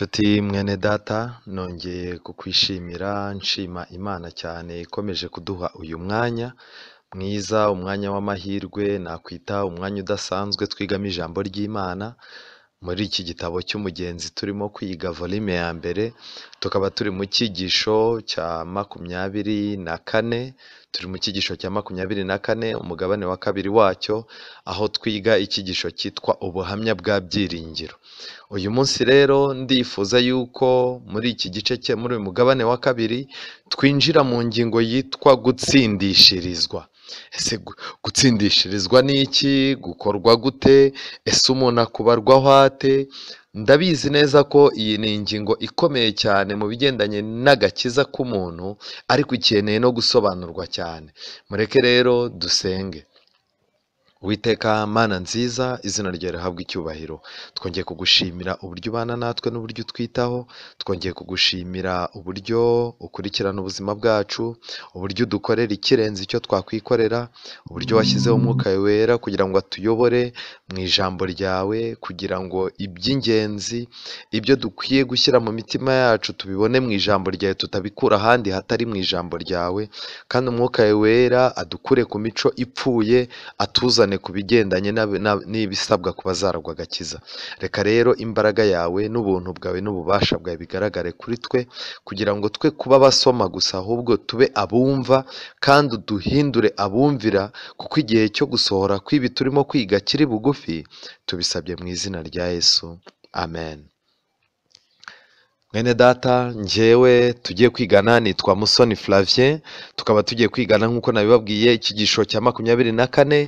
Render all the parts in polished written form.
Nshuti mwene data, nongeye kukwishimira nshima Imana cyane ikomeje kuduha uyu mwanya mwiza, umwanya w'amahirwe nakwita umwanya udasanzwe twigamo ijambo ry'Imana. Muri iki gitabo cy'umugenzi turimo kwiga volume ya mbere, tukaba turi mu cyigisho cya 24, turi mu cyigisho cya 24, umugabane wa kabiri wacyo, aho twiga icyigisho cyitwa ubuhamya bwa byiringiro. Uyu munsi rero ndifuza yuko muri iki gice cye, muri uyu mugabane wa kabiri, twinjira mu ngingo yitwa gutsindishirizwa. Ese gutsindishirizwa ni iki? Gukorwa gute? Ese umuntu akubarwaho ate? Ndabizi neza ko iyi ni ingingo ikomeye cyane mu bigendanye n'agakiza k'umuntu, ariko ikeneye no gusobanurwa cyane. Mureke rero dusenge. Uwiteka Mana nziza, izina ryawe rihabwe icyubahiro. Twongeye kugushimira uburyo ubana natwe n'uburyo utwitaho, twongeye kugushimira uburyo ukurikirana ubuzima bwacu, uburyo udukorera ikirenze icyo twakwikorera, uburyo washyizeho umwuka wera kugira ngo atuyobore mu ijambo ryawe, kugira ngo iby'ingenzi, ibyo dukwiye gushyira mu mitima yacu tubibone mu ijambo ryawe, tutabikura ahandi hatari mu ijambo ryawe, kandi umwuka wera adukure ku mico ipfuye, atuzane ku bigendanye n'ibisabwa ku bazaragwa agakiza. Reka rero imbaraga yawe n'ubuntu bwawe n'ububasha bwawe bigaragare kuri twe, kugira ngo twe kuba abasoma gusa, ahubwo tube abumva, kandi uduhindure abumvira, kuko igihe cyo gusohora kw'ibi turimo kwiga kiri bugufi. Tubisabye mu izina rya Yesu, amen. Mwene data, njyewe tugiye kwigana nitwa Musoni Flavien, tukaba tugiye kwigana nk'uko nabibabwiye icyigisho cya 24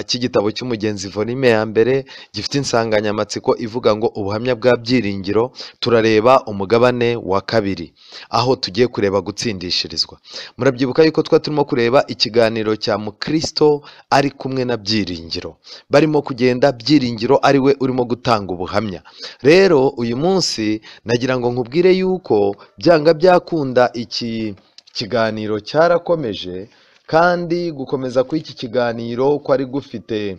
cy'igitabo cy'umugenzi volume ya mbere, gifite insanganyamatsiko ivuga ngo ubuhamya bwa byiringiro. Turareba umugabane wa kabiri, aho tugiye kureba gutsindishirizwa. Murabyibuka yuko twa turimo kureba ikiganiro cya Mukristo ari kumwe na Byiringiro, barimo kugenda Byiringiro ari we urimo gutanga ubuhamya. Rero uyu munsi nagira ngo nkubwire yuko byanga byakunda iki kiganiro cyarakomeje, kandi gukomeza kw'iki kiganiro kwari gufite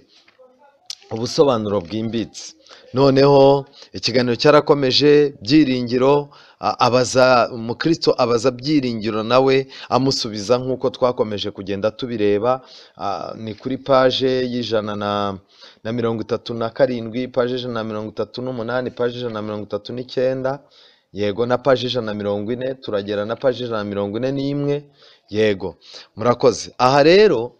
ubusobanuro bwimbitse. Noneho ikiganiro cyarakomeje, Byiringiro abaza Mukristo, abaza Byiringiro nawe amusubiza nk'uko twakomeje kugenda tubireba. Ni kuri paje y'137, paje 138, paje 139, yego, na paje 140, turagera na paje 141. Yego, murakoze. Aha rero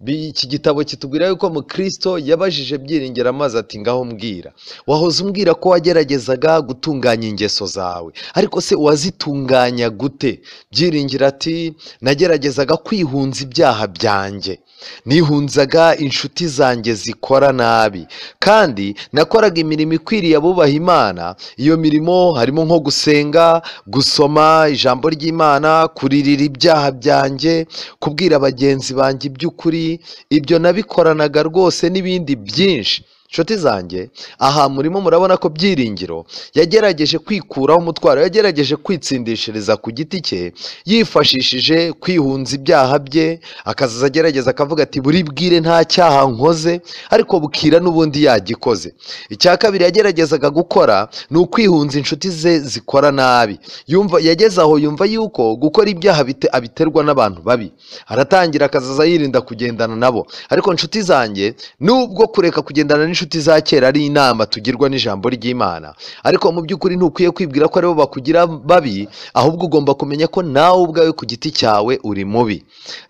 iki gitabo kitubwira yuko Mukristo yabajije Byiringiro amaze ati ngaho mbwira, wahoze umbwira ko wageragezaga gutunganya ingeso zawe, ariko se wazitunganya gute? Byiringiro ati nageragezaga kwihunza ibyaha byanjye, nihunzaga inshuti zanjye zikora nabi, kandi nakoraga imirimo ikwiriye abubaha Imana. Iyo mirimo harimo nko gusenga, gusoma ijambo ry'Imana, kuririra ibyaha byanjye, kubwira bagenzi banjye iby'ukuri. Ibyo nabikoranaga rwose n'ibindi byinshi. Nshuti zanjye, aha murimo murabona ko Byiringiro yagerageje kwikuraho umutwaro, yagerageje kwitsindishiriza ku giti cye, yifashishije kwihunza ibyaha bye, akazaza agerageza akavuga ati buri bwire nta cyaha nkoze, ariko bukira n'ubundi yagikoze. Icya kabiri yageragezaga gukora ni ukwihunza inshuti ze zikora nabi. Yumva yageze aho yumva yuko gukora ibyaha abiterwa n'abantu babi, aratangira akazaza yirinda kugendana nabo. Ariko nshuti zanjye, nubwo kureka kugendana n'inshuti za kera ari inama tugirwa n'ijambo ry'Imana, ariko mu by'ukuri ntukwiye kwibwira ko aribo bakugira babi, ahubwo ugomba kumenya ko nawe ubwawe ku giti cyawe uri mubi.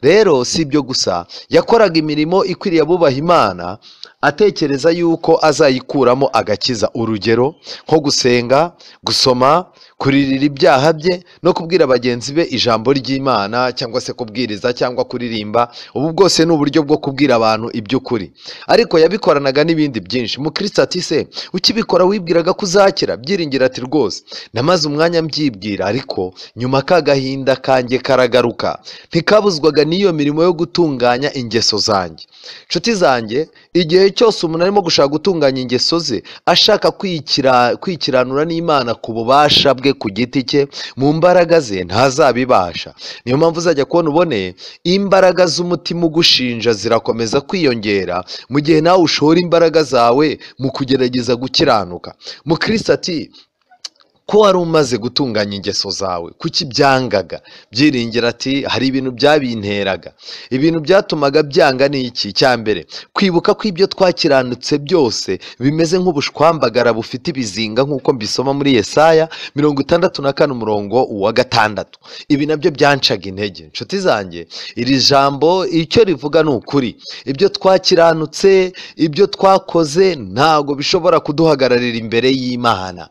Rero si ibyo gusa, yakoraga imirimo ikwiriye abubaha Imana atekereza yuko azayikuramo agakiza. Urugero nko gusenga, gusoma, kuririra ibyaha bye no kubwira bagenzi be ijambo ry'Imana, cyangwa se kubwiriza cyangwa kuririmba. Ubu bwose ni uburyo bwo kubwira abantu iby'ukuri, ariko yabikoranaga n'ibindi byinshi. Mukristo ati se ukibikora wibwiraga ko uzakira? Byiringiro ati rwose namaze umwanya mbyibwira, ariko nyuma ka gahinda kanjye karagaruka, ntikabuzwaga n'iyo mirimo yo gutunganya ingeso zanjye. Nshuti zanjye, igihe cyose umuntu arimo gushaka gutunganya ingeso ze, ashaka kwikiranura n'Imana ku bubasha bwe ku giti cye, mu mbaraga ze ntazabibasha. Niyo mpamvu uzajya kubona ubone imbaraga z'umutima ugushinja zirakomeza kwiyongera mu gihe nawe ushora imbaraga zawe mu kugerageza gukiranuka. Mukristo ati Ko wari umaze gutunganya ingeso zawe, kuki byangaga? Byiringiro ati hari ibintu byabinteraga. Ibintu byatumaga byanga ni iki? Icya mbere, kwibuka ko ibyo twakiranutse byose bimeze nk'ubushwambagara bufite ibizinga, nk'uko mbisoma muri Yesaya 64 umurongo wa 6. Ibi nabyo byancaga intege. Inshuti zanjye, iri jambo icyo rivuga ni ukuri. Ibyo twakiranutse, ibyo twakoze ntabwo bishobora kuduhagararira imbere y'Imana.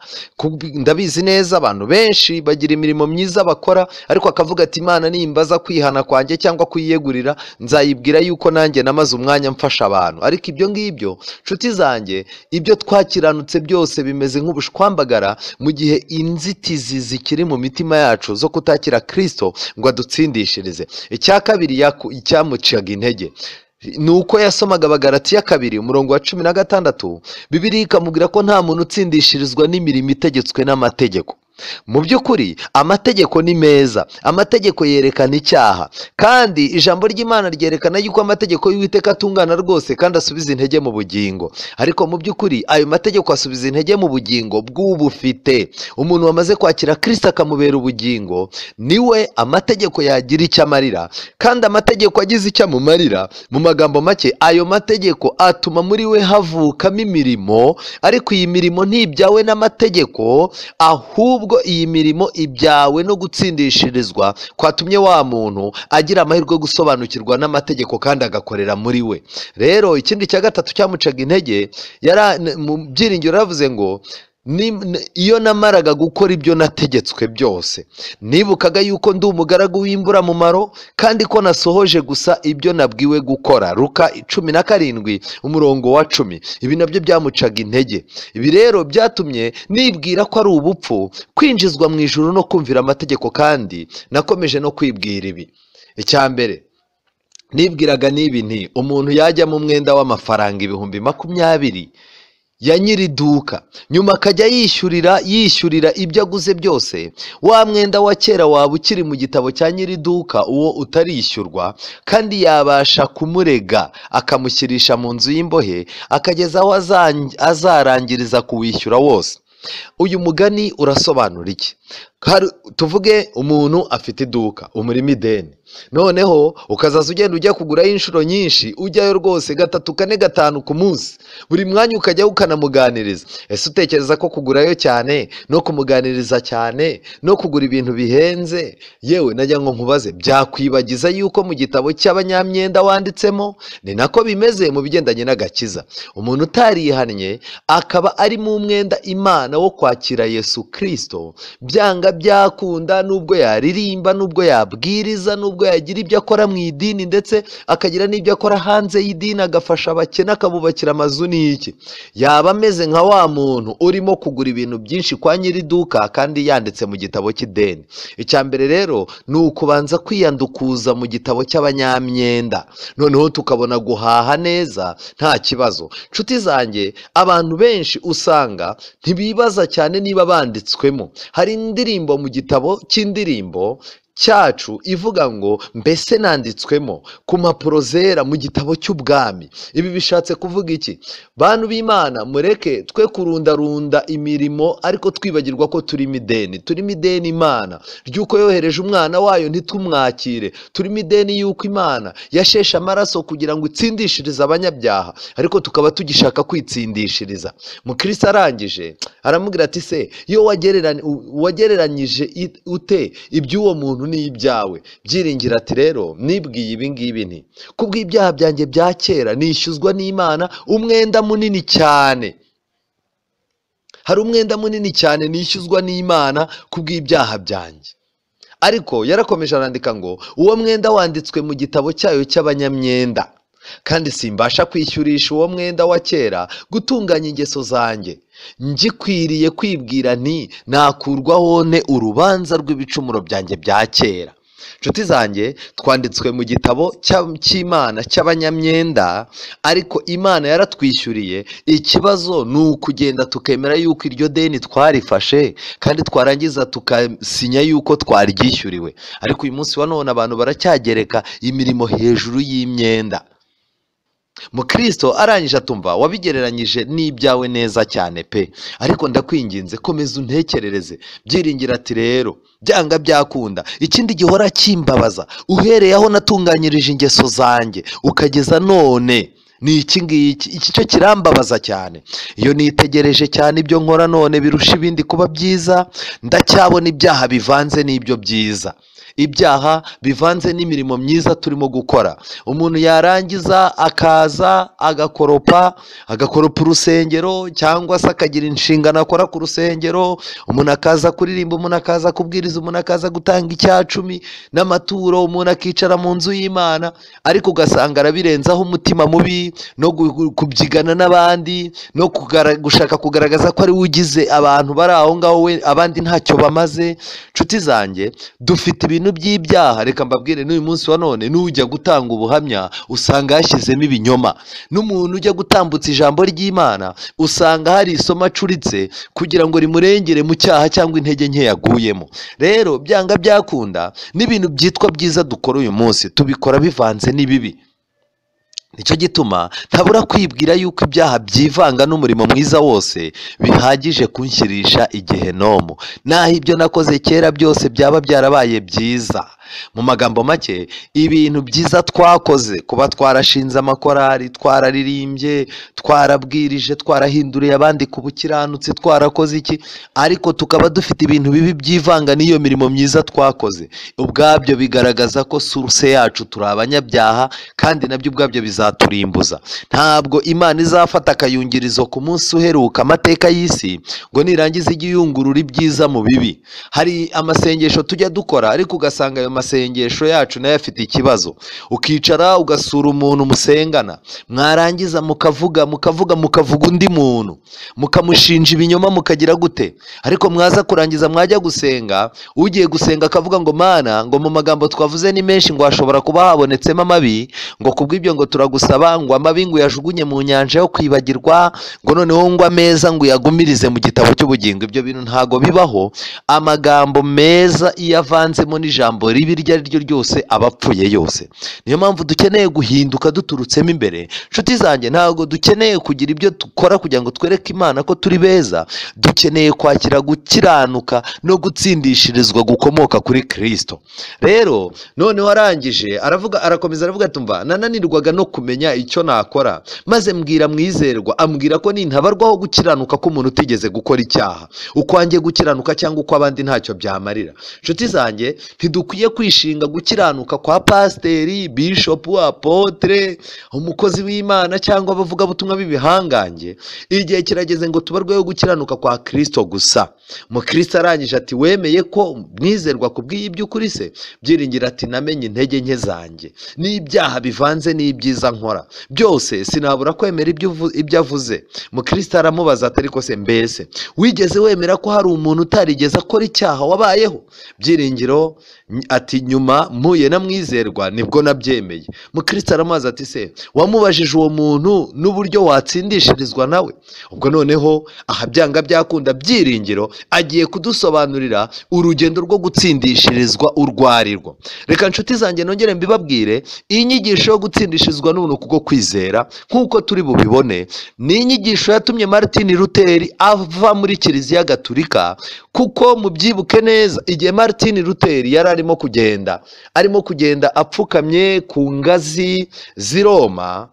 Ndabizi neza, abantu benshi bagira imirimo myiza bakora, ariko akavuga ati Imana nimbaza kwihana kwanjye cyangwa kuyiyegurira nzayibwira yuko nanjye namaze umwanya mfasha abantu. Ariko ibyo ngibyo, nshuti zanjye, ibyo twakiranutse byose bimeze nk'ubushwambagara mu gihe inzitizi zikiri mu mitima yacu zo kutakira Kristo ngo adutsindishirize. Icya kabiri cyamucaga intege ni uko yasomaga Abagalatiya 2 umurongo wa 16, Bibiliya ikamubwira ko nta muntu utsindishirizwa n'imirimo itegetswe n'amategeko. Mu by'ukuri amategeko ni meza, amategeko yerekana icyaha, kandi ijambo ry'Imana ryerekana yuko amategeko y'Uwiteka atungana rwose kandi asubiza intege mu bugingo. Ariko mu by'ukuri ayo mategeko asubiza intege mu bugingo bw'ubufite. Umuntu wamaze kwakira Kristo akamubera ubugingo, niwe amategeko yagira icyo amarira, kandi amategeko agize icyo amumarira, mu magambo make, ayo mategeko atuma muri we havukamo imirimo, ariko iyi mirimo ntibyawe n'amategeko, ahubwo iyi mirimo ibyawe no gutsindishirizwa kwatumye wa muntu agira amahirwe yo gusobanukirwa n'amategeko kandi agakorera muri we. Rero ikindi cya gatatu cyamucaga intege, mu byiringiro yaravuze ngo iyo namaraga gukora ibyo nategetswe byose, nibukaga yuko ndi umugaragu w'imburamumaro kandi ko nasohoje gusa ibyo nabwiwe gukora. Luka 17 umurongo wa 10. Ibi nabyo byamucaga intege. Ibi rero byatumye nibwira ko ari ubupfu kwinjizwa mu ijuru no kumvira amategeko, kandi nakomeje no kwibwira ibi. Icya mbere nibwiraga n'ibi nti umuntu yajya mu mwenda w'amafaranga 20,000 ya nyiri iduka, nyuma akajya yishyurira ibyo aguze byose, wa mwenda wa kera waba ukiri mu gitabo cya nyiri iduka, uwo utarishyurwa, kandi yabasha kumurega akamushyirisha mu nzu y'imbohe akageza aho azarangiriza kuwishyura wose. Uyu mugani urasobanura iki? Tuvuge umuntu afite iduka, umurimo ideni, noneho ukazaza ugenda ujya kugurayo inshuro nyinshi, ujyayo rwose 3, 4, 5 ku munsi, buri mwanya ukajya ukanamuganiriza. Ese utekereza ko kugurayo cyane no kumuganiriza cyane no kugura ibintu bihenze, yewe najya ngo nkubaze, byakwibagiza yuko mu gitabo cy'abanyamyenda wanditsemo? Ni nako bimeze mu bigendanye n'agakiza. Umuntu utarihannye akaba ari mu mwenda Imana wo kwakira Yesu Kristo, byanga byakunda, nubwo yaririmba, nubwo yabwiriza, nubwo yagira ibyo akora mu idini, ndetse akagira n'ibyo akora hanze y'idini, agafasha abakene, akabubakira amazu n'iki, yaba ameze nka wa muntu urimo kugura ibintu byinshi kwa nyiri iduka kandi yanditse mu gitabo cy'ideni. Icya mbere rero ni ukubanza kwiyandukuza mu gitabo cy'abanyamyenda, noneho tukabona guhaha neza nta kibazo. Nshuti zanjye, abantu benshi usanga ntibibaza cyane niba banditswemo. Hari indirimbo mu gitabo cy'indirimbo cyacu ivuga ngo mbese nanditswemo ku mpapuro zera mu gitabo cy'ubwami. Ibi bishatse kuvuga iki? Bantu b'Imana, mureke twe kurundarunda imirimo ariko twibagirwa ko turimo ideni. Turimo ideni Imana ry'uko yohereje umwana wayo ntitumwakire. Turimo ideni y'uko Imana yasheshe amaraso kugira ngo itsindishirize abanyabyaha, ariko tukaba tugishaka kwitsindishiriza. Mukristo arangije aramubwira ati se iyo wagereranyije ute iby'uwo muntu n'ibyawe? Byiringira ati rero nibwiye ibi ngibi nti kubw'ibyaha byanjye bya kera nishyuzwa n'Imana umwenda munini cyane. Hari umwenda munini cyane nishyuzwa n'Imana kubw'ibyaha byanjye. Ariko yarakomeje arandika ngo uwo mwenda wanditswe mu gitabo cyayo cy'abanyamyenda, kandi simbasha kwishyurisha uwo mwenda wa kera gutunganya ingeso zanjye. Ngikwiriye kwibwira nti nakurwaho ne urubanza rw'ibicumuro byanjye bya kera. Nshuti zanjye, twanditswe mu gitabo cy'Imana cy'abanyamyenda, ariko Imana yaratwishyuriye. Ikibazo ni ukugenda tukemera yuko iryo deni twarifashe, kandi twarangiza tukasinya yuko twaryishyuriwe. Ariko uyu munsi wa none abantu baracyagereka imirimo hejuru y'imyenda. Mukristo arangije atumva wabigereranyije n'ibyawe neza cyane pe, ariko ndakwinginze komeza untekerereze. Byiringiro ati rero byanga byakunda, ikindi gihora kimbabaza uhereye aho natunganyirije ingeso zanjye ukageza none ni iki ngiki, iki cyo kirambabaza cyane. Iyo nitegereje cyane ibyo nkora none birusha ibindi kuba byiza, ndacyabona ibyaha bivanze n'ibyo byiza, ibyaha bivanze n'imirimo myiza turimo gukora. Umuntu yarangiza akaza agakoropa urusengero, cyangwa se akagira inshingano akora ku rusengero, umuntu akaza kuririmba, umuntu akaza kubwiriza, umuntu akaza gutanga icyacumi n'amaturo, umuntu akicara mu nzu y'Imana, ariko ugasanga arabirenzaho umutima mubi no kubyigana n'abandi, no gushaka kugaragaza ko ari we ugize abantu bari aho ngaho, we abandi ntacyo bamaze. Nshuti zanjye, dufite ibintu by'ibyaha. Reka mbabwire, n'uyu munsi wa none n'ujya gutanga ubuhamya usanga yashyizemo ibinyoma, n'umuntu ujya gutambutsa ijambo ry'Imana usanga hari isomo acuritse kugira ngo rimurengere mu cyaha cyangwa intege nke yaguyemo. Rero byanga byakunda, n'ibintu byitwa byiza dukora uyu munsi tubikora bivanze n'ibibi. Nicyo gituma ntabura kwibwira yuko ibyaha byivanga n'umurimo mwiza wose bihagije kunshyirisha igihenomu, naho ibyo nakoze kera byose byaba byarabaye byiza. Mu magambo make, ibintu byiza twakoze, kuba twarashinze amakorari, twararirimbye, twarabwirije, twarahinduriye abandi ku bukiranutsi, twarakoze iki, ariko tukaba dufite ibintu bibi byivanga n'iyo mirimo myiza twakoze, ubwabyo bigaragaza ko source yacu turi abanyabyaha, kandi nabyo ubwabyo bizaturimbuza. Ntabwo Imana izafata akayungirizo ku munsi uheruka amateka y'isi ngo nirangiza ijye iyungurura ibyiza mu bibi. Hari amasengesho tujya dukora, ariko ugasanga ayo masengesho yacu nayo afite ikibazo. Ukicara ugasura umuntu musengana, mwarangiza mukavuga mukavuga mukavuga undi muntu, mukamushinja ibinyoma, mukagira gute, ariko mwaza kurangiza mwajya gusenga, ugiye gusenga akavuga ngo Mana, ngo mu magambo twavuze ni menshi, ngo hashobora kuba habonetsemo amabi, ngo kubw'ibyo ngo turagusaba ngo amabi ngo uyajugunye mu nyanja yo kwibagirwa, ngo noneho ngo ameza ngo uyagumirize mu gitabo cy'ubugingo. Ibyo bintu ntago bibaho. Amagambo meza iyo avanzemo n'ijambo ribi iryo ari ryo ryose aba apfuye yose. Niyo mpamvu dukeneye guhinduka duturutsemo imbere. Nshuti zanjye, ntabwo dukeneye kugira ibyo dukora kugira ngo twereke Imana ko turi beza, dukeneye kwakira gukiranuka no gutsindishirizwa gukomoka kuri Kristo. Rero noneho arangije aravuga, arakomeza aravuga ati mva nananirwaga no kumenya icyo nakora, maze mbwira Mwizerwa, ambwira ko nintabarwaho gukiranuka k'umuntu utigeze gukora icyaha, ukwanjye gukiranuka cyangwa uko abandi ntacyo byamarira. Nshuti zanjye, ntidukwiye kwishinga gukiranuka kwa pasiteri, bishopu, apotre, umukozi w'Imana cyangwa abavugabutumwa b'ibihangange. Igihe kirageze ngo tubarweho gukiranuka kwa Kristo gusa. Mukristo arangije ati wemeye ko Mwizerwa kubwiye iby'ukuri se? Byiringiro ati namenye intege nke zanjye n'ibyaha bivanze n'ibyiza nkora byose, sinabura kwemera ibyo avuze. Mukristo aramubaza ati ariko se mbese wigeze wemera ko hari umuntu utarigeze akora icyaha wabayeho? Byiringiro ati nyuma mpuye na Mwizerwa nibwo nabyemeye. Mukristo aramubaza ati se wamubajije uwo muntu n'uburyo watsindishirizwa nawe? Ubwo noneho aha byanga byakunda Byiringiro agiye kudusobanurira urugendo rwo gutsindishirizwa urwarirwo. Reka nshuti zanjye nongere mbibabwire, inyigisho yo gutsindishirizwa n'ubuntu kubwo kwizera nk'uko turi bubibone ni inyigisho yatumye Martin Luther ava muri Kiliziya Gatulika, kuko mubyibuke neza igihe Martin Luther yari arimo kugenda apfukamye ku ngazi z'i Roma.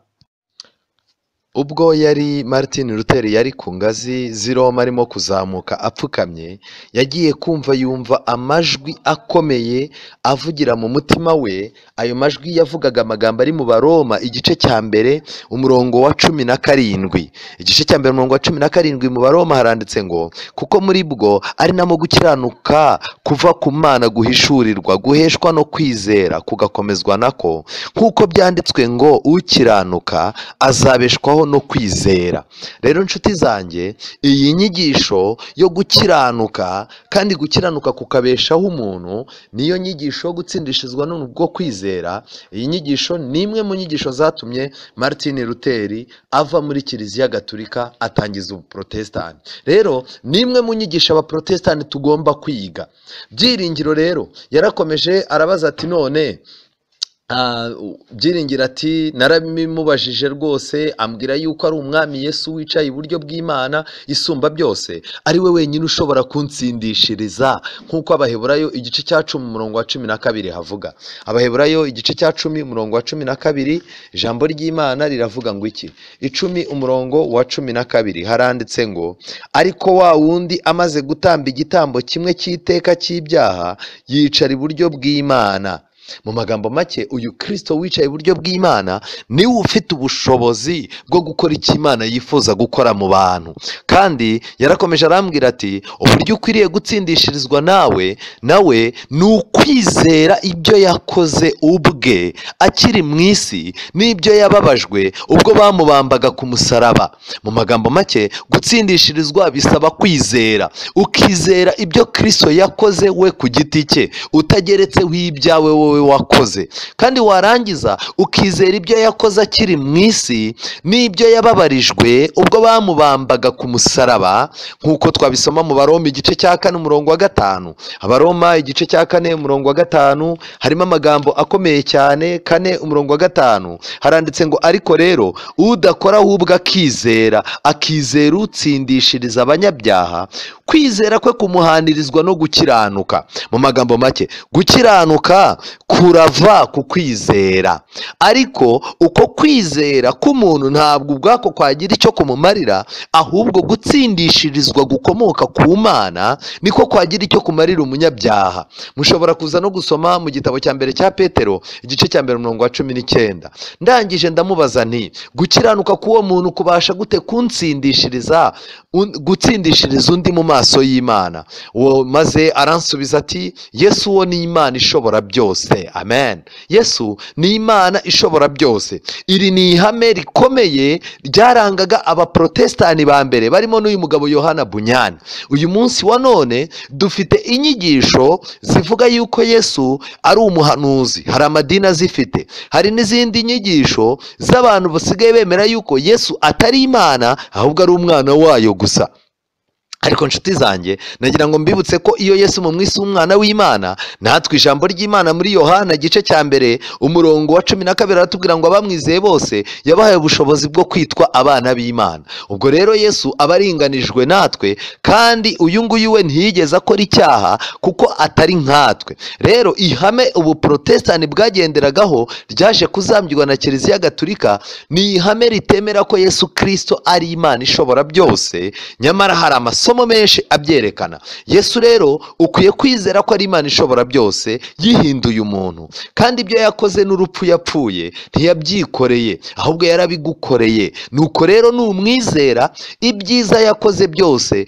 Ubwo yari Martin Luther yari ku ngazi z'i Roma arimo kuzamuka apfukamye, yagiye kumva yumva amajwi akomeye avugira mu mutima we. Ayo majwi yavugaga amagambo ari mu Baroma igice cya mbere umurongo wa 17. Igice cya mbere umurongo wa 17 mu Baroma haranditse ngo kuko muri bwo ari namo gukiranuka kuva ku Mana guhishurirwa, guheshwa no kwizera kugakomezwa nako, nk'uko byanditswe ngo ukiranuka azabeshwaho no kwizera. Rero nshuti zanjye, iyi nyigisho yo gukiranuka kandi gukiranuka kukabeshaho umuntu niyo nyigisho yo gutsindishirizwa n'ubwo kwizera. Iyi nyigisho ni imwe mu nyigisho zatumye Martin Luther ava muri Kiliziya Gatulika atangiza ubuprotestani. Rero ni imwe mu nyigisho abaprotestani tugomba kwiga. Byiringiro rero yarakomeje arabaza ati none Byiringiro ati narabimubajije rwose, ambwira yuko ari umwami Yesu wicaye iburyo bw'Imana isumba byose, ari we wenyine ushobora kuntsindishiriza, nk'uko Abaheburayo igice cya 10 umurongo wa 12 havuga. Abaheburayo igice cya 10 umurongo wa 12, ijambo ry'Imana riravuga ngo iki? 10 umurongo wa 12 haranditse ngo ariko wa wundi amaze gutamba igitambo kimwe cy'iteka cy'ibyaha, yicara iburyo bw'Imana. Mu magambo make, uyu Kristo wicaye iburyo bw'Imana niwe ufite ubushobozi bwo gukora icyo Imana yifuza gukora mu bantu. Kandi yarakomeje arambwira ati uburyo ukwiriye gutsindishirizwa nawe ni ukwizera ibyo yakoze ubwe akiri mu isi n'ibyo yababajwe ubwo bamubambaga ku musaraba. Mu magambo make, gutsindishirizwa bisaba kwizera, ukizera ibyo Kristo yakoze we ku giti cye, utageretseho ibyawe wowe wakoze, kandi warangiza ukizera ibyo yakoze akiri mu isi n'ibyo yababarijwe ubwo bamubambaga ku musaraba, nk'uko twabisoma mu Baroma igice cya 4 umurongo wa 5. Abaroma igice cya 4 umurongo wa 5 harimo amagambo akomeye cyane. 4 umurongo wa 5 haranditse ngo ariko rero udakora ahubwo akizera, akizera utsindishiriza abanyabyaha, kwizera kwe kumuhanirizwa no gukiranuka. Mu magambo make, gukiranuka kurava ku kwizera, ariko uko kwizera k'umuntu ntabwo ubwako kwagira icyo kumumarira, ahubwo gutsindishirizwa gukomoka ku Mana niko kwagira icyo kumarira umunyabyaha. Mushobora kuza no gusoma mu gitabo cya mbere cya Petero igice cya 1 umurongo wa 19. Ndangije ndamubaza nti gukiranuka k'uwo muntu kubasha gute kuntsindishiriza, gutsindishiriza undi mu maso y'Imana? Uwo maze aransubiza ati Yesu uwo ni Imana ishobora byose. Amen. Yesu ni Imana ishobora byose. Iri ni ihame rikomeye ryarangaga abaprotestani ba mbere barimo n'uyu mugabo Yohana Bunyani. Uyu munsi wa none dufite inyigisho zivuga yuko Yesu ari umuhanuzi, hari amadini azifite, hari n'izindi nyigisho z'abantu basigaye bemera yuko Yesu atari Imana ahubwo ari umwana wayo gusa. Ariko nshuti zanjye, nagira ngo mbibutse ko iyo Yesu mu mwisi umwana w'Imana, natwe ijambo ry'Imana muri Yohana igice cya 1 umurongo wa 12 aratubwira ngo abamwizeye bose yabahaye ubushobozi bwo kwitwa abana b'Imana. Ubwo rero Yesu aba aringanijwe natwe, kandi uyu nguyu we ntiyigeze akora icyaha kuko atari nkatwe. Rero ihame ubu protestani bwagenderagaho ryaje kuzambywa na Kiliziya Gatulika ni ihame ritemera ko Yesu Kristo ari Imana ishobora byose, nyamara hari amasomo menshi abyerekana. Yesu rero ukwiye kwizera ko ari Imana ishobora byose yihinduye umuntu, kandi ibyo yakoze n'urupfu yapfuye ntiyabyikoreye ahubwo yarabigukoreye. Nuko rero numwizera, ibyiza yakoze byose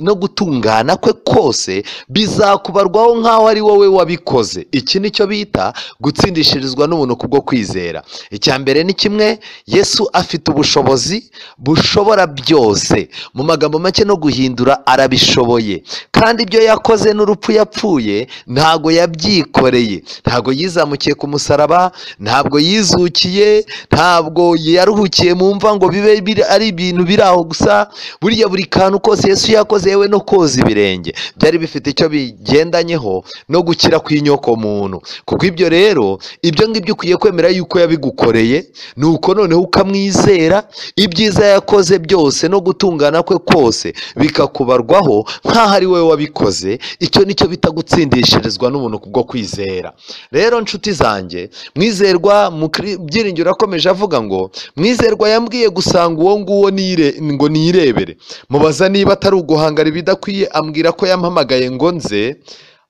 no gutungana kwe kose bizakubarwaho nk'aho ari wowe wabikoze. Iki nicyo bita gutsindishirizwa n'ubuntu kubwo kwizera. Icya mbere ni kimwe, Yesu afite ubushobozi bushobora byose. Mu magambo make, no guhindura arabishoboye, kandi ibyo yakoze n'urupfu yapfuye ntago yabyikoreye, ntago yizamukiye ku musaraba, ntabwo yizukiye, ntabwo yaruhukiye mu mva ngo bibe ari ibintu biri aho gusa. Buriya buri kantu kose Yesu yakoze, yewe no koza ibirenge, byari bifite icyo bigendanyeho no gukira kw'inyoko muntu. Kuko ibyo rero, ibyo ngibyo ukwiye kwemera yuko yabigukoreye, nuko noneho ukamwizera, ibyiza yakoze byose no gutungana kwe kose bikakubarwaho nk'aho ari wowe wabikoze. Icyo nicyo bita gutsindishirizwa n'ubuntu kubwo kwizera. Rero nshuti zanjye, Mwizerwa Byiringiro akomeje avuga ngo Mwizerwa yambwiye gusanga uwo nguwo ngo nirebere, mubaza niba atari uguhangara ibidakwiye, ambwira ko yampamagaye ngo nze,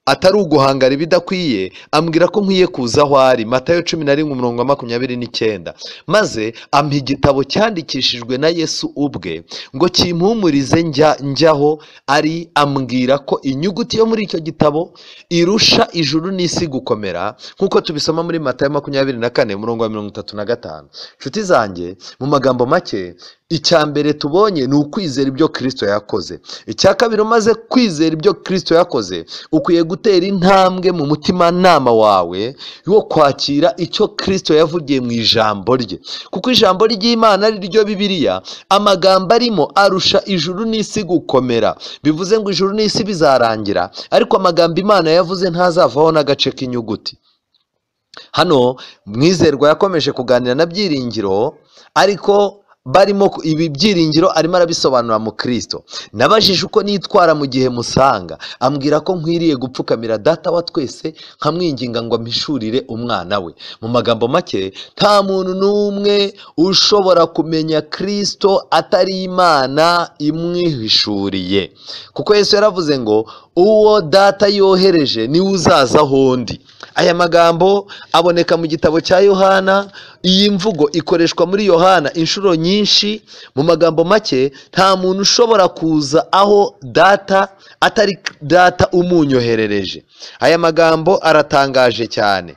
atari uguhangara ibidakwiye, ambwira ko nkwiye kuza aho ari. Matayo 11 umurongo wa 29. Maze ampa igitabo cyandikishijwe na Yesu ubwe ngo kimpumurize njyaho ari, ambwira ko inyuguti yo muri icyo gitabo irusha ijuru n'isi gukomera, nk'uko tubisoma muri Matayo 24 umurongo wa 35. Nshuti zanjye, mu magambo make, icya mbere tubonye ni ukwizera ibyo Kristo yakoze. Icya kabiri, umaze kwizera ibyo Kristo yakoze, ukwiye gutera intambwe mu mutimanama wawe wo kwakira icyo Kristo yavugiye mu ijambo rye, kuko ijambo ry'Imana ari ryo Bibiliya, amagambo arimo arusha ijuru n'isi gukomera. Bivuze ngo ijuru n'isi bizarangira, ariko amagambo Imana yavuze ntazavaho n'agace k'inyuguti. Hano Mwizerwa yakomeje kuganira na Byiringiro, ariko barimo ibi Byiringiro arimo arabisobanura mu Kristo. Nabajije uko nitwara mu gihe musanga, ambwira ko nkwiriye gupfukamira Data wa twese nkamwinginga ngo ampishurire umwana we. Mu magambo make, nta muntu n'umwe ushobora kumenya Kristo atari Imana imwihishuriye, kuko Yesu yaravuze ngo uwo Data yohereje niwe uzaza aho ndi. Aya magambo aboneka mu gitabo cya Yohana. Iyi mvugo ikoreshwa muri Yohana inshuro nyinshi. Mu magambo make, nta muntu ushobora kuza aho Data atari Data umunyoherereje. Aya magambo aratangaje cyane.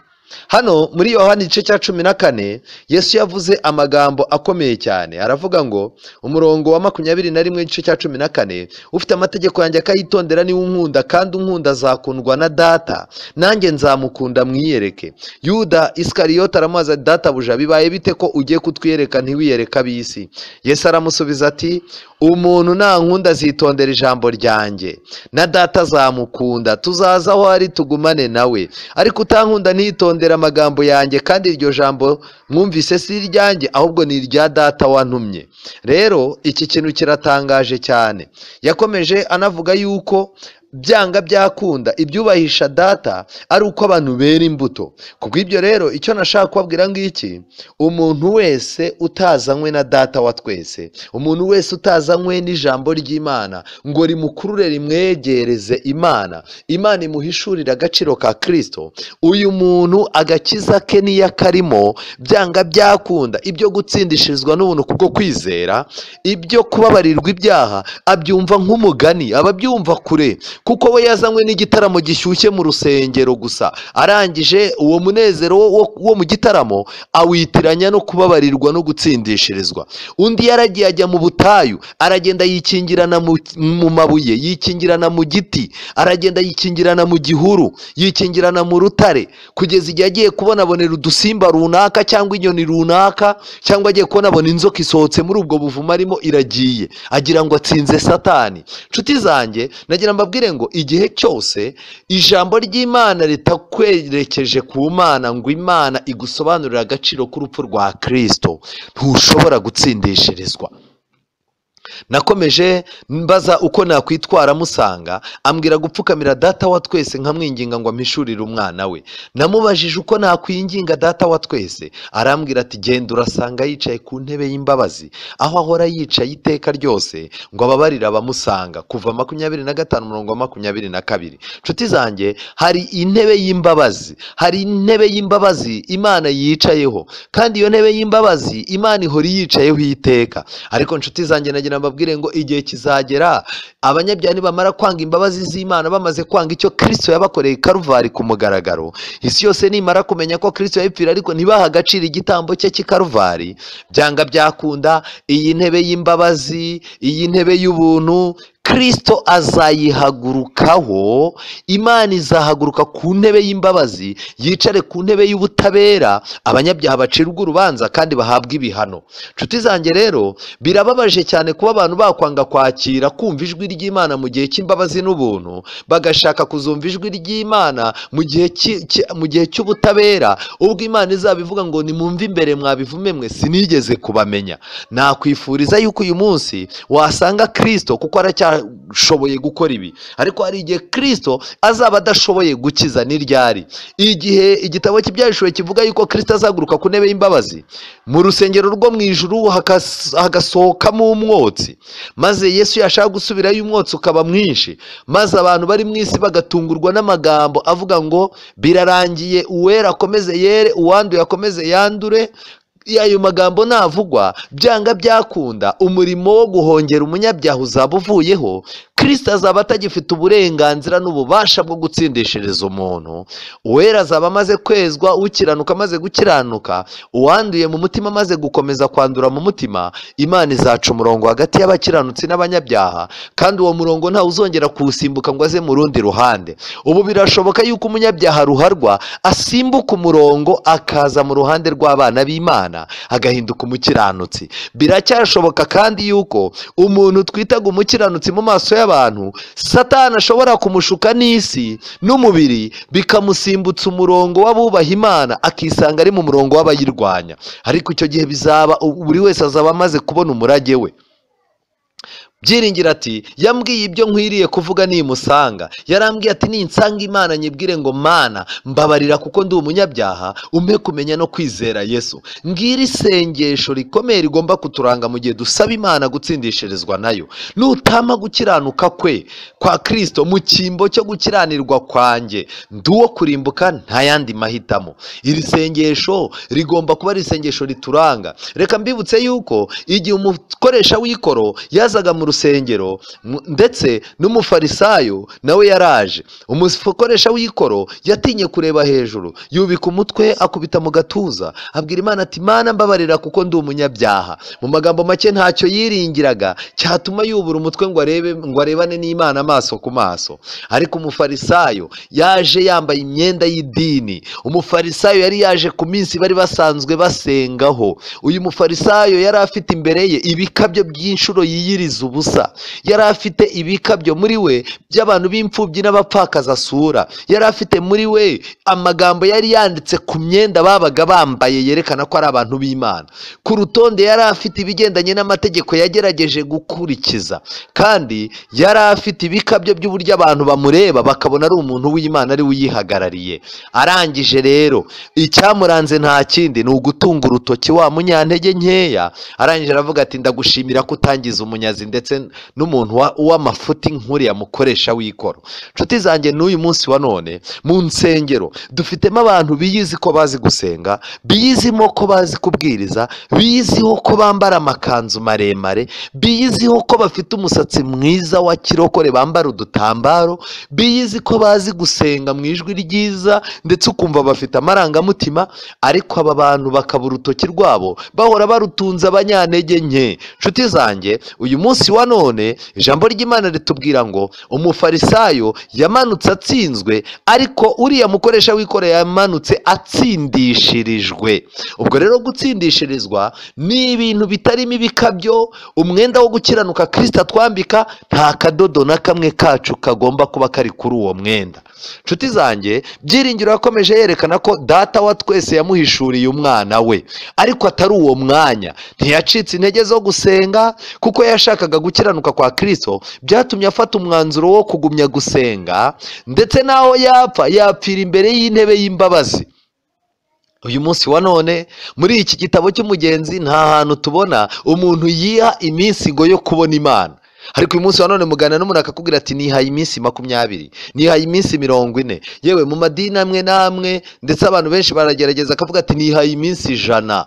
Hano muri Yohana igice cya 14, Yesu yavuze amagambo akomeye cyane. Aravuga ngo, umurongo wa 21 igice cya 14, ufite amategeko yanjye akayitondera niwe unkunda, kandi unkunda azakundwa na Data, nanjye nzamukunda mwiyereke. Yuda Isikariyota aramubaza, Databuja, bibaye bite ko ugiye kutwiyereka ntiwiyereka ab'isi? Yesu aramusubiza ati, umuntu nankunda azitondera ijambo ryanjye, na Data azamukunda, tuzaza aho ari tugumane nawe. Ariko utankunda ntiyitondera amagambo yanjye, kandi iryo jambo mwumvise si iryanjye, ahubwo ni irya Data wantumye. Rero iki kintu kiratangaje cyane. Yakomeje anavuga yuko byanga byakunda ibyubahisha Data ari uko abantu bera imbuto. Kubw'ibyo rero, icyo nashaka kubabwira ngiki, umuntu wese utazanywe na Data wa twese, umuntu wese utazanywe n'ijambo ry'Imana ngo rimukurure rimwegereze Imana, Imana imuhishurira agaciro ka Kristo, uyu muntu agakiza ke niyo karimo, byanga byakunda ibyo gutsindishirizwa n'ubuntu kubwo kwizera, ibyo kubabarirwa ibyaha abyumva nk'umugani, ababyumva kure, kuko we yazanywe n'igitaramo gishyushye mu rusengero gusa. Arangije uwo munezero wo mu gitaramo awitiranya no kubabarirwa no gutsindishirizwa. Undi yaragiye ajya mu butayu, aragenda yikingirana mu mabuye, yikingirana mu giti, aragenda yikingirana mu gihuru, yikingirana mu rutare, kugeza igihe agiye kubonabonera udusimba runaka cyangwa inyoni runaka, cyangwa agiye kubonabona inzoka isohotse muri ubwo buvumo arimo iragiye, agira ngo atsinze Satani. Nshuti zanjye, nagira mbabwire ngo igihe cyose ijambo ry'Imana ritakwerekeje ku Mana ngo Imana igusobanurire agaciro k'urupfu rwa Kristo, ntushobora gutsindishirizwa. Nakomeje mbaza uko nakwitwara musanga, ambwira gupfukamira Data wa twese nkamwinginga ngo ampishurire umwana we. Namubajije uko nakwinginga Data wa twese, arambwira ati genda urasanga yicaye ku ntebe y'imbabazi, aho ahora yicaye iteka ryose ngo ababarire abamusanga. Kuva 25 umurongo wa 22. Nshuti zanjye, hari intebe y'imbabazi, hari intebe y'imbabazi Imana yicayeho, kandi iyo ntebe y'imbabazi Imana ihora yicayeho iteka. Ariko nshuti zanjye, nagira mbabwire ngo igihe kizagera abanyabyaha nibamara kwanga imbabazi z'Imana, bamaze kwanga icyo Kristo yabakoreye Karuvari ku mugaragaro, isi yose nimara kumenya ko Kristo yayipfira ariko ntibaha agaciro igitambo cye cy'i Karuvari, byanga byakunda iyi ntebe y'imbabazi, iyi ntebe y'ubuntu, Kristo azayihagurukaho. Imana izahaguruka ku ntebe y'imbabazi, yicare ku ntebe y'ubutabera, abanyabyaha bacirwa urubanza kandi bahabwa ibihano. Nshuti zanjye rero, birababaje cyane kuba abantu bakwanga kwakira kumva ijwi ry'Imana mu gihe cy'imbabazi n'ubuntu, bagashaka kuzumva ijwi ry'Imana mu gihe cy'ubutabera, ubwo Imana izabivuga ngo nimumve imbere mwabivume mwe, sinigeze kubamenya. Nakwifuriza yuko uyu munsi wasanga Kristo, kuko aracyashoboye gukora ibi, ariko hari igihe Kristo azaba adashoboye gukiza. Ni ryari? Igihe igitabo cy'Ibyahishuwe kivuga yuko Kristo azaguruka ku ntebe y'imbabazi, mu rusengero rwo mu ijuru hagasohokamo umwotsi, maze Yesu yashaka gusubirayo umwotsi ukaba mwinshi, maze abantu bari mu isi bagatungurwa n'amagambo avuga ngo birarangiye, uwera akomeze yere, uwanduye akomeze yandure. Ayo magambo navugwa, byanga byakunda umurimo wo guhongera umunyabyaha uzaba uvuyeho. Kristo azaba atagifite uburenganzira n'ububasha bwo gutsindishiriza umuntu. Uwera azaba amaze kwezwa, ukiranuka amaze gukiranuka, uwanduye mu mutima amaze gukomeza kwandura mu mutima. Imana izaca umurongo hagati y'abakiranutsi n'abanyabyaha, kandi uwo murongo ntawe uzongera kuwusimbuka ngo aze mu rundi ruhande. Ubu birashoboka yuko umunyabyaha ruharwa asimbuka umurongo akaza mu ruhande rw'abana b'Imana, y'Imana agahinduka umukiranutsi. Biracyashoboka kandi yuko umuntu twitaga umukiranutsi mu maso y'abantu, Satani ashobora kumushuka n'isi n'umubiri bikamusimbutsa umurongo w'abubaha Imana, akisanga ari mu murongo w'abayirwanya. Ariko icyo gihe bizaba buri wese azaba amaze kubona umurage we. Byiringira ati yambwiye ibyo nkwiriye kuvuga nimusanga, yarambwiye ati ninsanga Imana nyibwire ngo Mana mbabarira kuko ndi umunyabyaha, umpe kumenya no kwizera Yesu. Ngira isengesho rikomeye rigomba kuturanga mu gihe dusaba Imana gutsindishirizwa nayo. Nutama gukiranuka kwe kwa Kristo mu cyimbo cyo gukiranirwa kwanjye, nduwo kurimbuka nta yandi mahitamo. Iri sengesho rigomba kuba ari isengesho rituranga. Reka mbibutse yuko igihe umukoresha w'ikoro yazaga mu rusengero, ndetse n'umufarisayo nawe yaraje, umukoresha w'ikoro yatinye kureba hejuru, yubika umutwe akubita mu gatuza, abwira Imana ati Mana mbabarira kuko ndi umunyabyaha. Mu magambo make ntacyo yiringiraga cyatuma yubura umutwe ngo arebe, ngo arebane n'Imana amaso ku maso. Ariko umufarisayo yaje yambaye imyenda y'idini. Umufarisayo yari yaje ku minsi bari basanzwe basengaho. Uyu mufarisayo yari afite imbere ye ibikabyo by'inshuro yiyiriza ubusa, yari afite ibikabyo muri we by'abantu b'imfubyi n'abapfakaza asura, yari afite muri we amagambo yari yanditse ku myenda babaga bambaye yerekana ko ari abantu b'Imana. Ku rutonde yari afite ibigendanye n'amategeko yagerageje gukurikiza, kandi yari afite ibikabyo by'uburyo abantu bamureba bakabona ari umuntu w'Imana ari uyihagarariye. Arangije rero icyamuranze nta kindi ni ugutunga urutoki wa munyantege nkeya. Arangije aravuga ati ndagushimira ko utangiza umunyazi ndetse n'umuntu w'amafuti nkuriya mukoresha w'ikoro. Nshuti zanjye, n'uyu munsi wa none mu nsengero dufitemo abantu biyizi ko bazi gusenga, biyizimo ko bazi kubwiriza, biyiziho ko bambara amakanzu maremare, biyiziho ko bafite umusatsi mwiza wa kirokore bambara udutambaro, biyizi ko bazi gusenga mu ijwi ryiza ndetse ukumva bafite amarangamutima. Ariko aba bantu bakaba urutoki rwabo bahora barutunze abanyantege nke. Nshuti zanjye, uyu munsi wa none ijambo ry'Imana ritubwira ngo umufarisayo yamanutse atsinzwe, ariko uriya mukoresha w'ikoro yamanutse atsindishirijwe. Ubwo rero gutsindishirizwa ni ibintu bitarimo ibikabyo. Umwenda wo gukiranuka Kristo atwambika nta kadodo na kamwe kacu kagomba kuba kari kuri uwo mwenda. Nshuti zanjye, Byiringiro yakomeje yerekana ko Data wa twese yamuhishuriye umwana we, ariko atari uwo mwanya. Ntiyacitse intege zo gusenga kuko yashakaga gukiranuka kwa Kristo. Byatumye afata umwanzuro wo kugumya gusenga, ndetse naho yapfa yapfira imbere y'intebe y'imbabazi. Uyu munsi wa none muri iki gitabo cy'umugenzi nta hantu tubona umuntu yiha iminsi ngo yo kubona Imana. Ariko uyu munsi wa none mugana n'umuntu akakubwira ati nihaye iminsi 20, nihaye iminsi 40. Yewe mu madini amwe n'amwe ndetse abantu benshi baragerageza akavuga ati nihaye iminsi 100,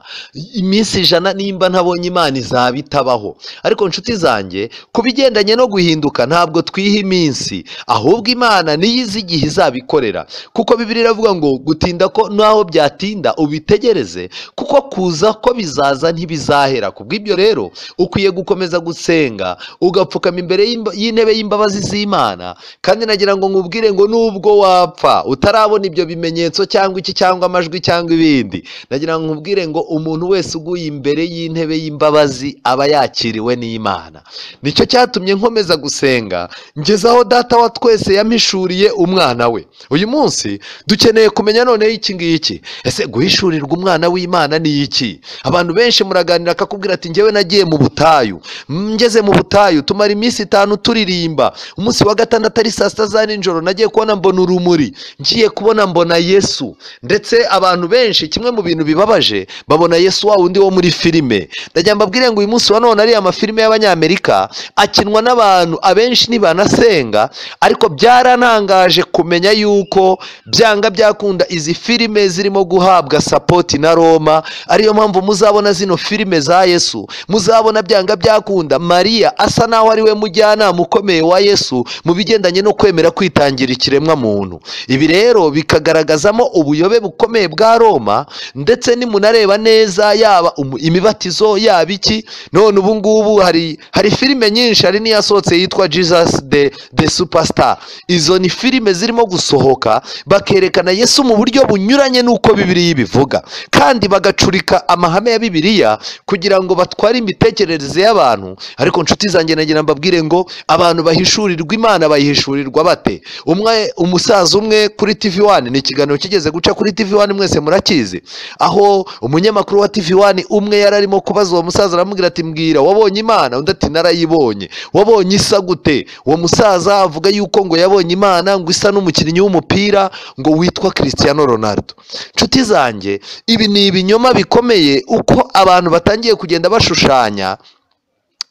iminsi 100 nimba ntabonye Imana izaba itabaho. Ariko nshuti zanjye, ku bigendanye no guhinduka ntabwo twiha iminsi, ahubwo Imana niyo izi igihe izabikorera. Kuko Bibiliya iravuga ngo gutinda ko naho byatinda ubitegereze, kuko kuza ko bizaza ntibizahera. Kubw'ibyo rero ukwiye gukomeza gusenga, ugapfukama imbere y'intebe y'imbabazi z'Imana. Kandi nagira ngo nkubwire ngo nubwo wapfa utarabona ibyo bimenyetso cyangwa iki cyangwa amajwi cyangwa ibindi, nagira ngo nkubwire ngo umuntu wese uguye imbere y'intebe y'imbabazi aba yakiriwe n'Imana. Nicyo cyatumye nkomeza gusenga ngeze aho Data wa twese yampishuriye umwana we. Uyu munsi dukeneye kumenya noneho iki ngiki: ese guhishurirwa umwana w'Imana ni iki? Abantu benshi muraganira akakubwira ati njyewe nagiye mu butayu, ngeze mu butayu tumara iminsi 5 turirimba, umunsi wa gatandatu ari saa 6 za nijoro nagiye kubona mbona urumuri, ngiye kubona mbona Yesu. Ndetse abantu benshi kimwe mu bintu bibabaje babona Yesu wa wundi wo muri filime. Ndagira mbabwire ngo uyu munsi wa none ari amafilime y'Abanyamerika akinwa n'abantu abenshi ntibanasenga, ariko byarantangaje kumenya yuko byanga byakunda izi filime zirimo guhabwa sapoti na Roma. Ariyo mpamvu muzabona zino filime za Yesu, muzabona byanga byakunda Mariya asa naho nk'aho ari we mujyanama ukomeye wa Yesu mu bigendanye no kwemera kwitangira ikiremwa muntu. Ibi rero bikagaragazamo ubuyobe bukomeye bwa Roma, ndetse nimunareba neza yaba imibatizo yaba iki. None ubu ngubu hari filime nyinshi, hari n'iyasohotse yitwa Jesus the Superstar. Izo ni filime zirimo gusohoka bakerekana Yesu mu buryo bunyuranye n'uko Bibiliya ibivuga, kandi bagacurika amahame ya Bibiliya kugira ngo batware imitekerereze y'abantu. Ariko nshuti zanjye, nagira mbabwire ngo abantu bahishurirwa Imana bayihishurirwa bate? Umwe, umusaza umwe kuri TV1, ni ikiganiro kigeze guca kuri TV1 mwese murakizi, aho umunyamakuru wa TV1 umwe yari arimo kubaza uwo musaza, aramubwira ati mbwira wabonye Imana? Undi ati narayibonye. Wabonye isa gute? Uwo musaza avuga yuko ngo yabonye Imana ngo isa n'umukinnyi w'umupira ngo witwa Cristiano Ronaldo. Nshuti zanjye, ibi ni ibinyoma bikomeye uko abantu batangiye kugenda bashushanya.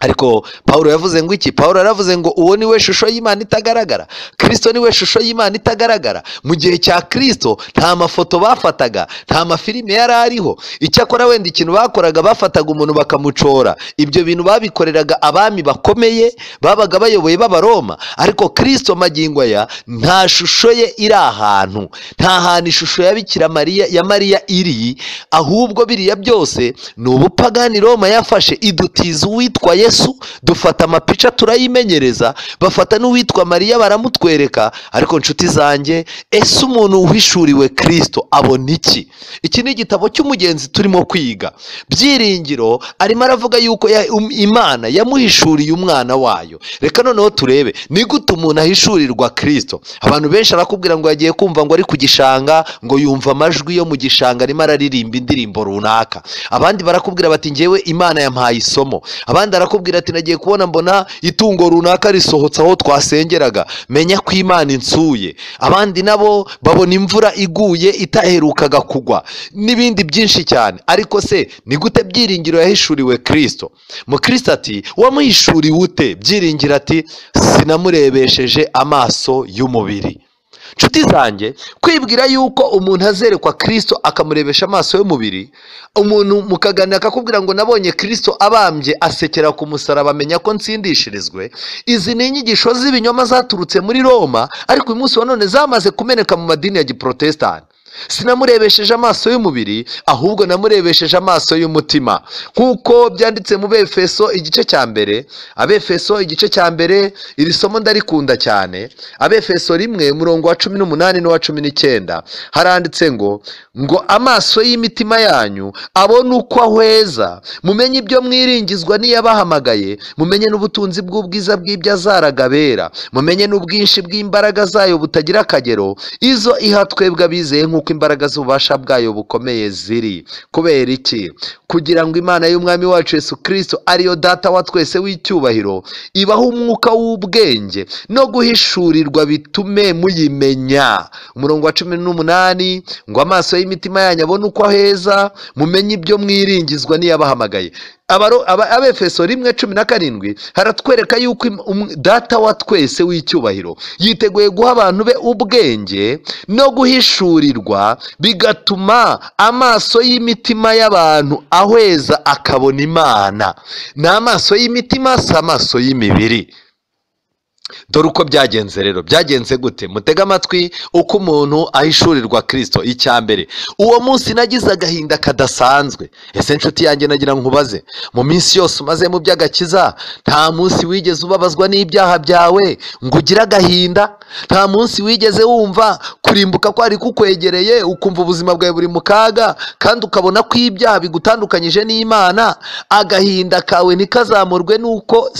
Ariko Pawulo yavuze ngo iki? Pawulo yaravuze ngo uwo ni we shusho y'Imana itagaragara. Kristo ni we shusho y'Imana itagaragara. Mu gihe cya Kristo nta mafoto bafataga, nta mafilime yari ariho. Icyakora wenda ikintu bakoraga, bafataga umuntu bakamucora. Ibyo bintu babikoreraga abami bakomeye babaga bayoboye b'Abaroma. Ariko Kristo magingo aya nta shusho ye iri ahantu, nta hantu ishusho ya Bikira Mariya ya Mariya iri, ahubwo biriya byose ni ubupagani Roma yafashe idutiza uwitwa Yesu, dufata amapica turayimenyereza, bafata n'uwitwa Mariya baramutwereka. Ariko nshuti zanjye, ese umuntu uhishuriwe Kristo abona iki? Iki ni igitabo cy'umugenzi turimo kwiga. Byiringiro arimo aravuga yuko Imana yamuhishuriye umwana wayo. Reka noneho turebe ni gute umuntu ahishurirwa Kristo. Abantu benshi arakubwira ngo yagiye kumva ngo ari ku gishanga, ngo yumva amajwi yo mu gishanga arimo araririmba indirimbo runaka. Abandi barakubwira bati njyewe Imana yampaye isomo. Abandi arakubwira ati nagiye kubona mbona itungo runaka risohotse aho twasengeraga, menya ko Imana insuye. Abandi nabo babona imvura iguye itaherukaga kugwa, n'ibindi byinshi cyane. Ariko se ni gute Byiringiro yahishuriwe Kristo? Mukristo ati wamuhishuriwe ute? Byiringiro ati sinamurebesheje amaso y'umubiri. Nshuti zanjye, kwibwira yuko umuntu azerekwa Kristo akamurebesha amaso y'umubiri, umuntu mukaganira akakubwira ngo nabonye Kristo abambye asekera ku musaraba amenya ko nsindishirizwe, izi ni inyigisho z'ibinyoma zaturutse muri Roma, ariko uyu munsi wa none zamaze kumeneka mu madini ya giprotestani. Sinamurebesheje amaso y'umubiri, ahubwo namurebesheje amaso y'umutima, nk'uko byanditse mu Befeso igice cya mbere. Abefeso igice cya mbere, iri somo ndarikunda cyane. Abefeso 1 umurongo wa 18 n'uwa 19 haranditse ngo amaso y'imitima yanyu abone uko ahweza, mumenye ibyo mwiringizwa n'iyabahamagaye, mumenye n'ubutunzi bw'ubwiza bw'ibyo azaragabera, mumenye n'ubwinshi bw'imbaraga zayo butagira akagero, izo iha twebwe abizeye nk'uko imbaraga z'ububasha bwayo bukomeye ziri. Kubera iki? Kugira ngo Imana y'Umwami wacu Yesu Kristo ariyo Data wa twese w'icyubahiro ibaho umwuka w'ubwenge no guhishurirwa bitume muyimenya. Umurongo wa 18 ngo amaso y'imitima yanyu abone uko aheza, mumenye ibyo mwiringizwa n'iyabahamagaye. Abefeso 1:17 haratwereka yuko Data wa twese w'icyubahiro yiteguye guha abantu be ubwenge no guhishurirwa, bigatuma amaso y'imitima y'abantu ahweza akabona Imana. Ni amaso y'imitima, si amaso y'imibiri. Dore uko byagenze rero. Byagenze gute? Mutega amatwi uko umuntu ahishurirwa Kristo. Icya mbere, uwo munsi nagize agahinda kadasanzwe. Ese nshuti yanjye nagira nkubaze, mu minsi yose umaze mu by'agakiza, nta munsi wigeze ubabazwa n'ibyaha byawe ngo ugire agahinda? Nta munsi wigeze wumva kurimbuka kwari kukwegereye, ukumva ubuzima bwawe buri mu kaga, kandi ukabona ko ibyaha bigutandukanyije n'Imana? Agahinda kawe ntikazamurwe nuko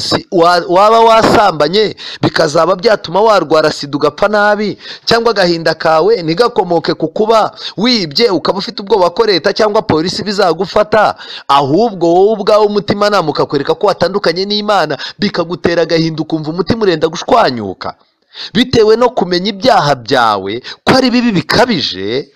waba wasambanye bikazaba byatuma warwara sida ugapfa nabi, cyangwa agahinda kawe ntigakomoke ku kuba wibye ukaba ufite ubwoba ko leta cyangwa polisi bizagufata, ahubwo wowe ubwawe umutimanama ukakwereka ko watandukanye n'Imana, bikagutera agahinda ukumva umutima urenda gushwanyuka bitewe no kumenya ibyaha byawe ko ari bibi bikabije.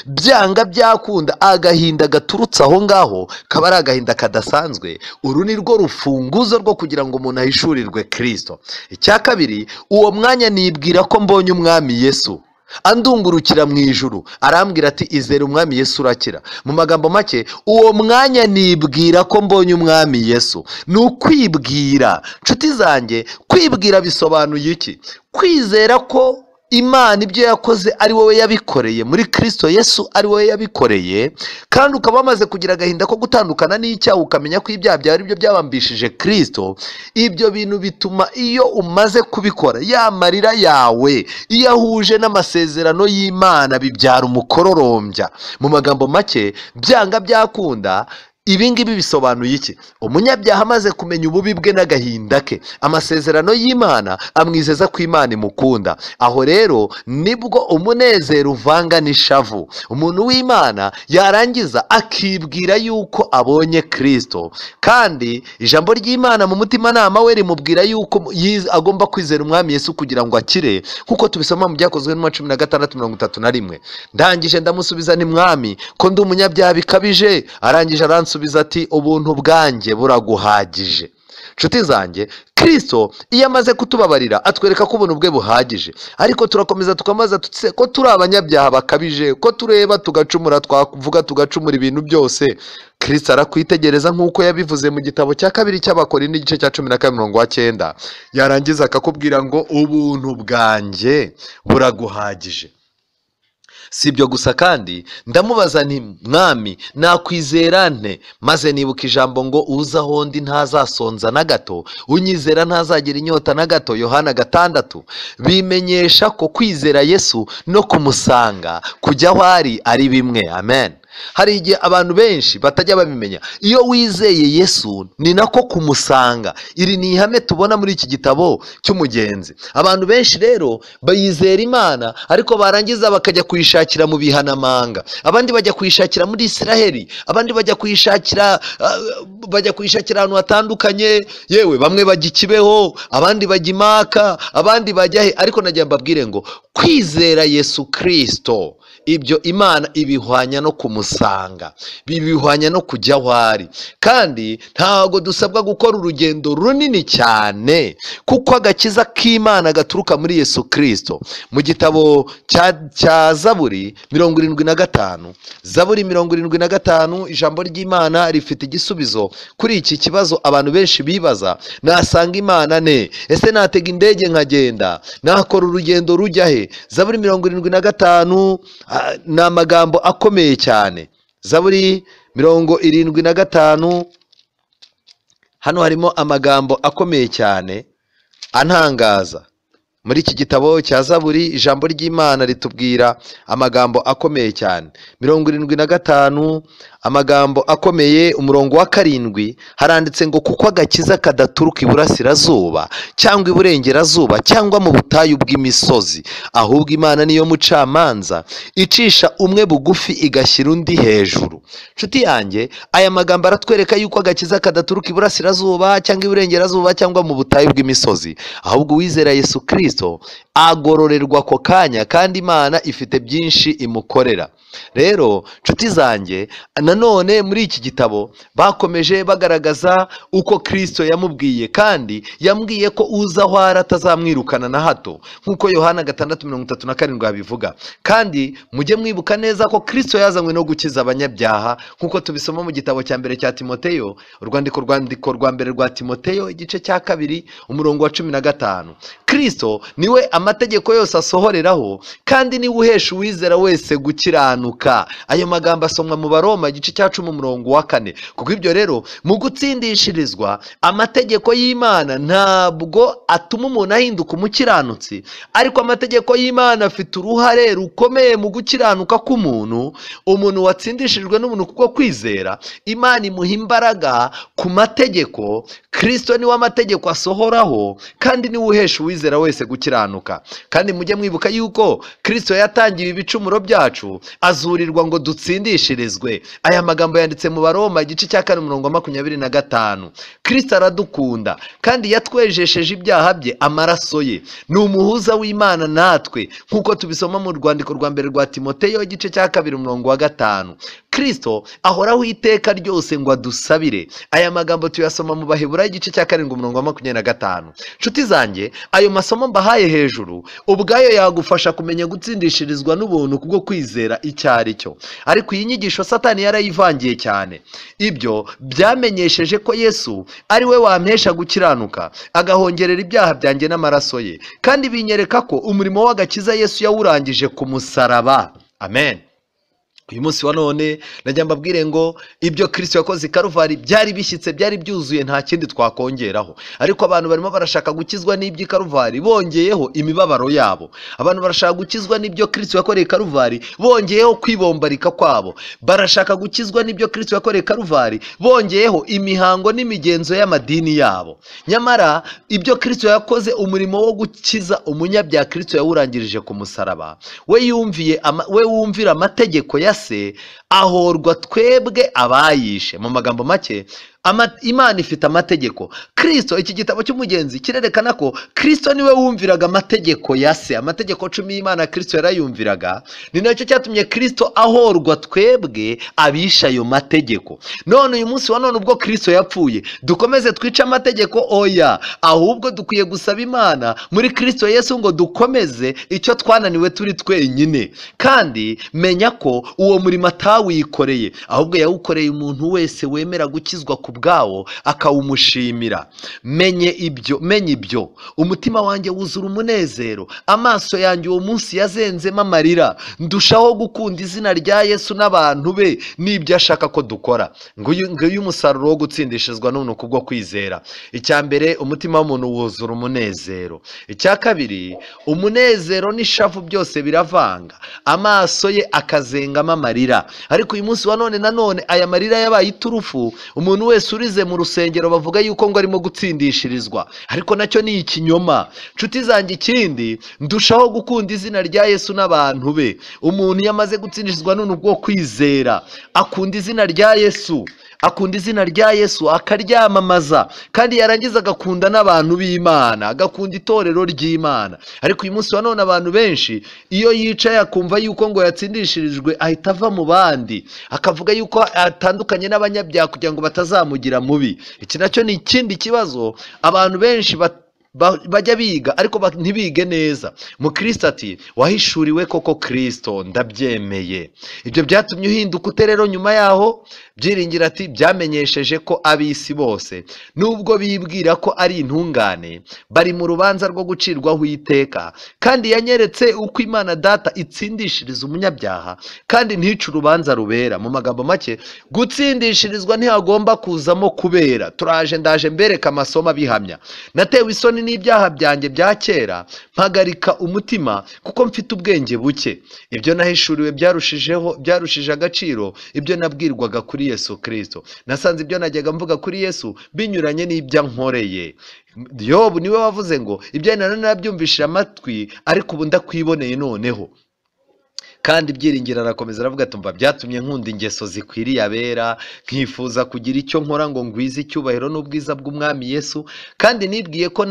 Byanga byakunda, agahinda gaturutse aho ngaho kaba ari agahinda kadasanzwe. Uru ni rwo rufunguzo rwo kugira ngo umuntu ahishurirwe Kristo. Icya kabiri, uwo mwanya nibwira ko mbonye Umwami Yesu. Andungurukira mu ijuru arambwira ati izere umwami Yesu urakira. Mu magambo make, uwo mwanya nibwira ko mbonye umwami Yesu. Ni ukwibwira. Nshuti zanjye, kwibwira bisobanuye iki? Kwizera ko Imana ibyo yakoze ari wowe yabikoreye muri Kristo Yesu, ari wowe yabikoreye, kandi ukaba wamaze kugira agahinda ko gutandukana n'icyaha, ukamenya ko ibyaha byawe ari byo byabambishije Kristo. Ibyo bintu bituma iyo umaze kubikora, ya marira yawe iyo ahuje n'amasezerano y'Imana bibyara umukororombya. Mu magambo make, byanga byakunda, ibi ngibi bisobanuye iki? Umunyabyaha amaze kumenya ububi bwe n'agahinda ke, amasezerano y'Imana amwizeza ko Imana imukunda. Aho rero nibwo umunezero uvanga n'ishavu. Umuntu w'Imana yarangiza akibwira yuko abonye Kristo, kandi ijambo ry'Imana mu mutimanama we rimubwira yuko agomba kwizera umwami Yesu kugira ngo akire, kuko tubisoma mu Byakozwe n'intumwa 16:31. Ndangije ndamusubiza ni mwami ko ndi umunyabyaha bikabije. Arangije aransubiza ati ubuntu bwanjye buraguhagije. Nshuti zanjye, Kristo iyo amaze kutubabarira atwereka ko ubuntu bwe buhagije, ariko turakomeza tukamaza tutse ko turi abanyabyaha bakabije, ko tureba tugacumura, twavuga tugacumura ibintu byose. Kristo arakwitegereza nk'uko yabivuze mu gitabo cya kabiri cy'Abakorinto igice cya 12:9, yarangiza akakubwira ngo ubuntu bwanjye buraguhagije. Si ibyo gusa kandi ndamubaza nti mwami nakwizera nte? Maze nibuka ijambo ngo uza aho ndi ntazasonza na gato, unyizera ntazagira inyota na gato, Yohana 6. Bimenyesha ko kwizera Yesu no kumusanga kujya aho ari ari bimwe. Amen. Hari igihe abantu benshi batajya babimenya. Iyo wizeye Yesu ni nako kumusanga. Iri ni ihame tubona muri iki gitabo cy'umugenzi. Abantu benshi rero bayizera Imana, ariko barangiza bakajya kuyishakira mu bihanamanga, abandi bajya kuyishakira muri Isiraheli, abandi bajya kuyishakira ahantu hatandukanye, yewe bamwe bajya Kibeho, abandi bajya Imaka, abandi bajya he. Ariko nagira mbabwire ngo kwizera Yesu Kristo ibyo Imana ibihwanya no kumusanga, bibihwanya no kujya aho ari. Kandi ntabwo dusabwa gukora urugendo runini cyane, kuko agakiza k'Imana gaturuka muri Yesu Kristo. Mu gitabo cya Zaburi 75, Zaburi 75, ijambo ry'Imana rifite igisubizo kuri iki kibazo abantu benshi bibaza: nasanga Imana ne? Ese natega indege nkagenda? Nakora urugendo rujya he? Zaburi 75 ni amagambo akomeye cyane. Zaburi 75, hano harimo amagambo akomeye cyane antangaza. Muri iki gitabo cya Zaburi ijambo ry'Imana ritubwira amagambo akomeye cyane. 75, amagambo akomeye, umurongo wa 7 haranditse ngo kuko agakiza kadaturuka iburasirazuba cyangwa iburengerazuba cyangwa mu butayu bw'imisozi, ahubwo Imana niyo mucamanza icisha umwe bugufi igashyira undi hejuru. Nshuti yanjye, aya magambo aratwereka yuko agakiza kadaturuka iburasirazuba cyangwa iburengerazuba cyangwa mu butayu bw'imisozi, ahubwo uwizera Yesu Kristo agororerwa ako kanya, kandi Imana ifite byinshi imukorera. Rero nshuti zanjye, nanone muri iki gitabo bakomeje bagaragaza uko Kristo yamubwiye, kandi yambwiye ko uza aho ari atazamwirukana na hato, nk'uko Yohana 6:37 abivuga. Kandi mujye mwibuka neza ko Kristo yazanywe no gukiza abanyabyaha, nk'uko tubisoma mu gitabo cya mbere cya Timoteyo, urwandiko rwa mbere rwa Timoteyo igice cya 2 umurongo wa 15. Kristo niwe amategeko yose asohoreraho, kandi niwe uhesha uwizera wese gukiranuka. Ayo magambo asomwa mu Baroma igice cya 10 umurongo wa 4. Kuko ibyo rero mu gutsindishirizwa amategeko y'Imana ntabwo atuma umuntu ahinduka umukiranutsi, ariko amategeko y'Imana afite uruhare rukomeye mu gukiranuka k'umuntu. Umuntu watsindishijwe n'umuntu kuko kwizera, Imana imuha imbaraga ku mategeko. Kristo niwe amategeko asohoraho, kandi niwe uhesha uwizera wese gukiranuka. Kandi mujye mwibuka yuko Kristo yatangiye ibicumuro byacu azurirwa ngo dutsindishirizwe. Aya Aya magambo yanditse mu Baroma igice cya 4 umurongo wa 25. Kristo aradukunda kandi yatwejesheje ibyaha bye amaraso ye, ni umuhuza w'Imana natwe, nk'uko tubisoma mu rwandiko rwa mbere rwa Timoteyo igice cya 2 umurongo wa 5. Kristo ahoraho iteka ryose ngo adusabire. Aya magambo tuyasoma mu Baheburayo igice cya 7 umurongo wa 25. Nshuti zanjye, ayo masomo mbahaye hejuru ubwayo yagufasha kumenya gutsindishirizwa n'ubuntu kubwo kwizera icyo ari cyo. Ariko iyi nyigisho Satani yarayivangiye cyane. Ibyo byamenyesheje ko Yesu ari we wampesha gukiranuka, agahongerera ibyaha byanjye n'amaraso ye, kandi binyereka ko umurimo w'agakiza Yesu yawurangije ku musaraba. Amen. Uyu munsi wa none najya mbabwire ngo ibyo Kristo yakoze i Karuvari byari bishyitse, byari byuzuye, nta kindi twakongeraho. Ariko abantu barimo barashaka gukizwa n'iby'i Karuvari bongeyeho imibabaro yabo. Abantu barashaka gukizwa n'ibyo Kristo yakoreye i Karuvari bongeyeho kwibombarika kwabo. Barashaka gukizwa n'ibyo Kristo yakoreye i Karuvari bongeyeho imihango n'imigenzo y'amadini yabo. Nyamara ibyo Kristo yakoze, umurimo wo gukiza umunyabyaha Kristo yawurangirije ku musaraba. We yumviye we wumvira amategeko ya se ahorwa twebwe abayishe. Mu magambo make, Imana ifite amategeko. Kristo, iki gitabo cy'umugenzi kirerekana ko Kristo niwe wumviraga amategeko ya se. Amategeko 10 y'Imana Kristo yarayumviraga. Ni nacyo cyatumye Kristo ahorwa twebwe abisha ayo mategeko. None uyu munsi wa none ubwo Kristo yapfuye, dukomeze twice amategeko? Oya, ahubwo dukwiye gusaba Imana muri Kristo Yesu ngo dukomeze icyo twananiwe turi twenyine. Kandi menya ko uwo murimo atawikoreye, ahubwo yawukoreye umuntu wese wemera gukizwa ku bwawo akawumushimira. Menye ibyo, umutima wanjye wuzura umunezero, amaso yanjye uwo munsi yazenzemo amarira, ndushaho gukunda izina rya Yesu n'abantu be n'ibyo ashaka ko dukora. Nguyu umusaruro wo gutsindishizwa n'ubuntu kubwo kwizera. Icya mbere, umutima w'umuntu wuzura umunezero. Icya kabiri, umunezero n'ishavu byose biravanga, amaso ye akazengamo amarira. Ariko uyu munsi wa none nanone aya marira yabaye iturufu. Umuntu wese urize mu rusengero bavuga yuko ngo arimo gutsindishirizwa, ariko nacyo ni ikinyoma. Nshuti zanjye, ikindi, ndushaho gukunda izina rya Yesu n'abantu be. Umuntu yamaze gutsindishirizwa n'ubuntu bwo kwizera akunda izina rya Yesu, akunda izina rya Yesu akaryamamaza, kandi yarangiza agakunda n'abantu b'Imana, agakunda itorero ry'Imana. Ariko uyu munsi wa none abantu benshi iyo yicaye akumva yuko ngo yatsindishirijwe ahita ava mu bandi, akavuga yuko atandukanye n'abanyabyaha kugira ngo batazamugira mubi. Iki nacyo ni ikindi kibazo abantu benshi bajya biga ariko ntibige neza. Mukristo ati wahishuriwe koko Kristo, ndabyemeye. Ibyo byatumye uhinduka ute rero nyuma yaho? Byiringira ati byamenyesheje ko ab'isi bose nubwo bibwira ko ari intungane bari mu rubanza rwo gucirwaho iteka, kandi yanyeretse uko Imana Data itsindishiriza umunyabyaha kandi ntice urubanza rubera. Mu magambo make, gutsindishirizwa ntihagomba kuzamo kubera. Turaje, ndaje mbereka amasomo abihamya. Natewe isoni n'ibyaha byanjye bya kera, mpagarika umutima kuko mfite ubwenge buke. Ibyo nahishuriwe byarushije agaciro ibyo nabwirwaga kuri Yesu Kristo. Nasanze ibyo najyaga mvuga kuri Yesu binyuranye n'ibyo nkoreye. Yobu niwe wavuze ngo ibyo nari narabyumvishije amatwi, ariko ubu ndakwiboneye noneho. Kandi Byiringiro arakomeza aravuga ati mva byatumye nkunda ingeso zikwiriye abera, nkifuza kugira icyo nkora ngo ngwize icyubahiro n'ubwiza bw'Umwami Yesu, kandi nibwiye ko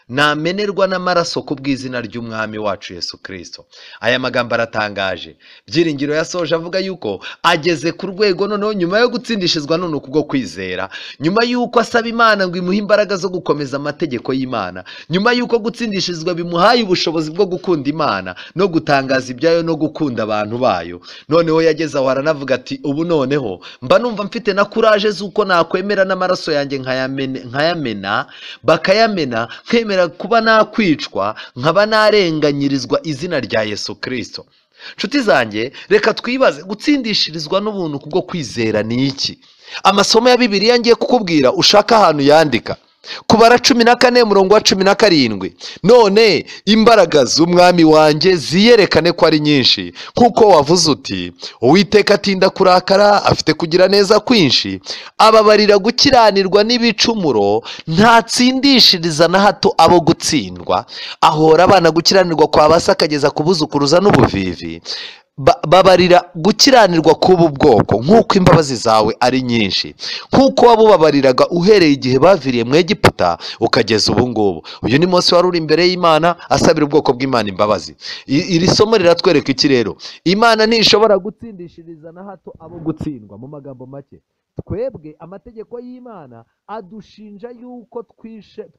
namenerwa n'amaraso ku bw'izina ry'Umwami wacu Yesu Kristo. Aya magambo aratangaje. Byiringiro yasoje avuga yuko ageze ku rwego noneho nyuma yo gutsindishizwa none kubwo kwizera, nyuma yuko asaba Imana ngo imuhe imbaraga zo gukomeza amategeko y'Imana, nyuma yuko gutsindishizwa bimuhaye ubushobozi bwo gukunda Imana no gutangaza ibyayo no gukunda abantu bayo, noneho yageze aho aranavuga ati ubu noneho mba numva mfite na courage z'uko nakwemera n'amaraso yanjye nkayamena, bakayamena, nkemera kuba nakwicwa, nkaba narenganyirizwa izina rya Yesu Kristo. Nshuti zanjye, reka twibaze gutsindishirizwa n'ubuntu kubwo kwizera ni iki? Amasomo ya Bibiliya ngiye kukubwira ushaka ahantu yandika. Kubara 14 umurongo wa 17. None imbaraga z'umwami wanjye ziyerekane ko ari nyinshi, kuko wavuze uti Uwiteka atinda kurakara, afite kugira neza kwinshi, ababarira gukiranirwa n'ibicumuro, ntatsindishiriza na hato abo gutsindwa, ahora abana gukiranirwa kwa basa akageza kubuzukuruza n'ubuvivi. Babarira gukiranirwa k'ubu bwoko nk'uko imbabazi zawe ari nyinshi, nk'uko wabubabariraga uhereye igihe baviriye mu Egiputa ukageza ubu ngubu. Uyu ni Mose wari uri imbere y'Imana asabira ubwoko bw'Imana imbabazi. Iri somo riratwereka iki rero? Imana ntishobora gutsindishiriza na hato abo gutsindwa. Mu magambo make, twebwe amategeko y'Imana adushinja yuko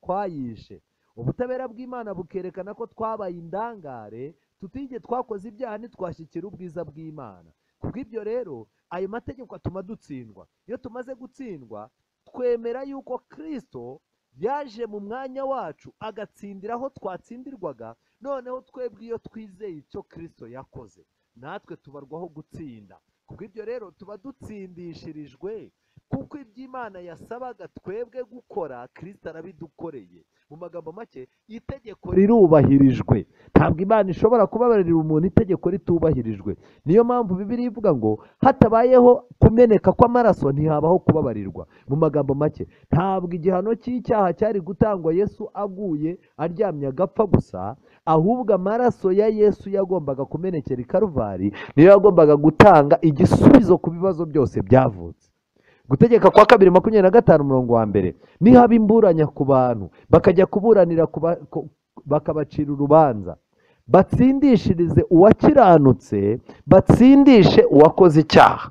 twayishe. Ubutabera bw'Imana bukerekana ko twabaye indangare, tutige twakoze ibyaha ntitwashyikira ubwiza bw'Imana. Kubw'ibyo rero ayo mategeko atuma dutsindwa. Iyo tumaze gutsindwa twemera yuko Kristo yaje mu mwanya wacu agatsindira aho twatsindirwaga. Noneho twebwe iyo twizeye icyo Kristo yakoze natwe tubarwaho gutsinda. Kubw'ibyo rero tuba dutsindishirijwe, kuko iby'Imana yasabaga twebwe gukora Kristo arabidukoreye. Mu magambo make, itegeko rirubahirijwe. Ntabwo Imana ishobora kubabarira umuntu itegeko ritubahirijwe. Niyo mpamvu Bibiliya ivuga ngo hatabayeho kumeneka kw'amaraso ntihabaho kubabarirwa. Mu magambo make, ntabwo igihano cy'icyaha cyari gutangwa Yesu aguye aryamye agapfa gusa, ahubwo amaraso ya Yesu yagombaga kumenekera i Karuvari, niyo yagombaga gutanga igisubizo ku bibazo byose byavutse. Gutegeka kwa kabiri 25 umurongo wa mbere, nihaba imburanya ku bantu bakajya kuburanira bakabacira urubanza, batsindishirize uwakiranutse, batsindishe uwakoze icyaha.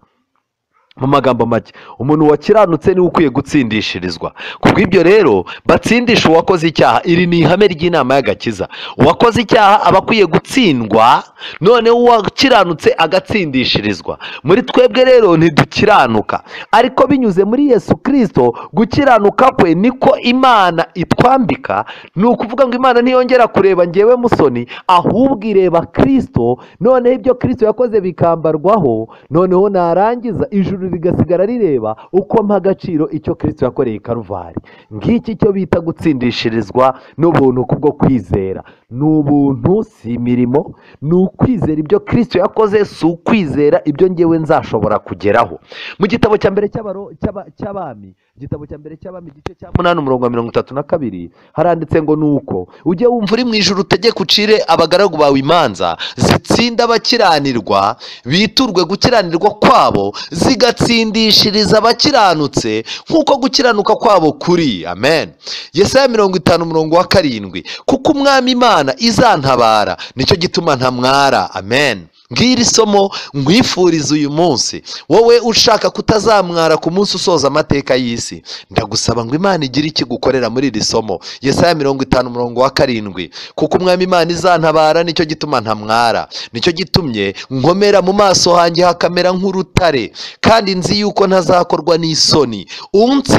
Mu magambo make, umuntu wakiranutse niwe ukwiye gutsindishirizwa. Kubw'ibyo rero batsindisha uwakoze icyaha. Iri ni ihame ry'inama y'agakiza. Uwakoze icyaha aba akwiye gutsindwa, none uwakiranutse agatsindishirizwa. Muri twebwe rero ntidukiranuka, ariko binyuze muri Yesu Kristo gukiranuka kwe niko Imana itwambika. Ni ukuvuga ngo Imana ntiyongera kureba ngewe Musoni, ahubwo ireba Kristo. Noneho ibyo Kristo yakoze bikambarwaho, noneho narangiza ijuru rigasigara rireba uko mpa agaciro icyo Kristo yakoreye i Karuvari. Ngiki cyo bita gutsindishirizwa n'ubuntu kubwo kwizera. Ni ubuntu, si imirimo, ni ukwizera ibyo Kristo yakoze, si ukwizera ibyo ngewe nzashobora kugeraho. Mu gitabo cya mbere cy'Abami, igitabo cya mbere cy'Abami igice cya 8 umurongo wa 32, haranditse ngo nuko ujye wumva uri mu ijuru utegeke ucire abagaragu bawe imanza zitsinda abakiranirwa, biturwe gukiranirwa kwabo, zigatsindishiriza abakiranutse nk'uko gukiranuka kwabo kuri. Amen. Yesaya 50 umurongo wa 7, kuko Umwami Imana izantabara, nicyo gituma ntamwara. Amen. Ngiri somo nkwifuriza uyu munsi, wowe ushaka kutazamwara ku munsi usoza amateka y'isi, ndagusaba ngo Imana igire ikigukorera muri iri somo. Yesaya 50 umurongo wa 7, kuko Umwami Imana izantabara, nicyo gituma ntamwara, nicyo gitumye nkomera mu maso hanjye hakamera nk'urutare, kandi nzi yuko ntazakorwa n'isoni.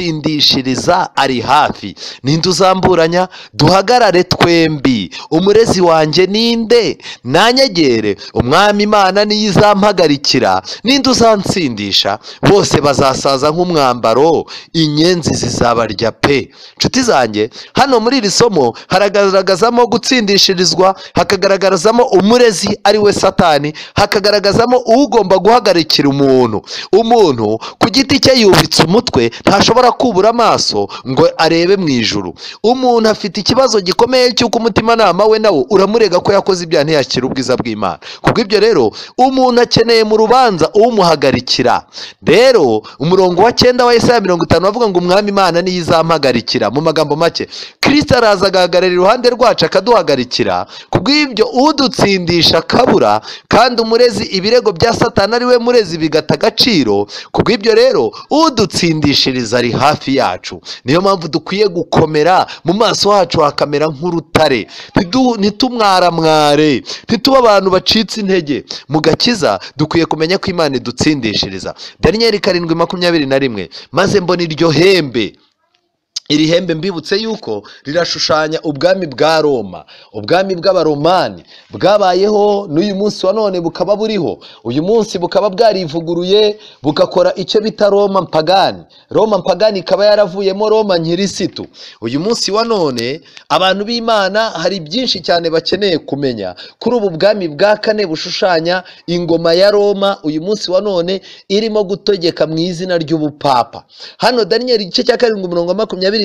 Untsindishiriza ari hafi, ninde uzamburanya? Duhagarare twembi. Umurezi wanjye ninde? Nanyegere. Umwami Imana niyo izampagarikira, ninde uzansindisha? Bose bazasaza nk'umwambaro, inyenzi zizabarya pe. Nshuti zanjye, hano muri iri somo haragaragazamo gutsindishirizwa, hakagaragarazamo umurezi ari we Satani, hakagaragazamo ugomba guhagarikira umuntu. Umuntu ku giti cye yubitse umutwe, ntashobora kubura amaso ngo arebe mu ijuru. Umuntu afite ikibazo gikomeye cy'uko umutimanama we nawo uramurega ko yakoze ibyaha ntiyakira ubwiza bw'Imana. Kubw'ibyo rero umuntu akeneye mu rubanza umuhagarikira. Rero umurongo wa 9 wa Yesaya 50 avuga ngo Umwami Imana niyo izampagarikira. Mu magambo make, Kristo araza agahagarara iruhande rwacu akaduhagarikira. Kubw'ibyo udutsindisha akabura, kandi umurezi ibirego bya Satani ari we murezi bigata agaciro. Kubw'ibyo rero udutsindishiriza ari hafi yacu. Niyo mpamvu dukwiye gukomera, mu maso hacu hakamera nk'urutare, ntitumwaramware, ntitube abantu bacitse intege. Mu gakiza dukwiye kumenya ko Imana idutsindishiriza. Daniyeli 7:21, maze mbona iryo hembe. Iri hembe mbibutse yuko rirashushanya ubwami bwa Roma, ubwami bw'Abaromani bwabayeho n'uyu munsi wa none bukaba buriho. Uyu munsi bukaba bwarivuguruye bugakora icyo bita Roma mpagani. Roma mpagani ikaba yaravuyemo Roma nkirisitu. Uyu munsi wa none abantu b'Imana hari byinshi cyane bakeneye kumenya kuri ubu bwami bwa kane bushushanya ingoma ya Roma uyu munsi wa none irimo gutegeka mu izina ry'ubupapa. Hano Daniyeli igice cya 7 umurongo wa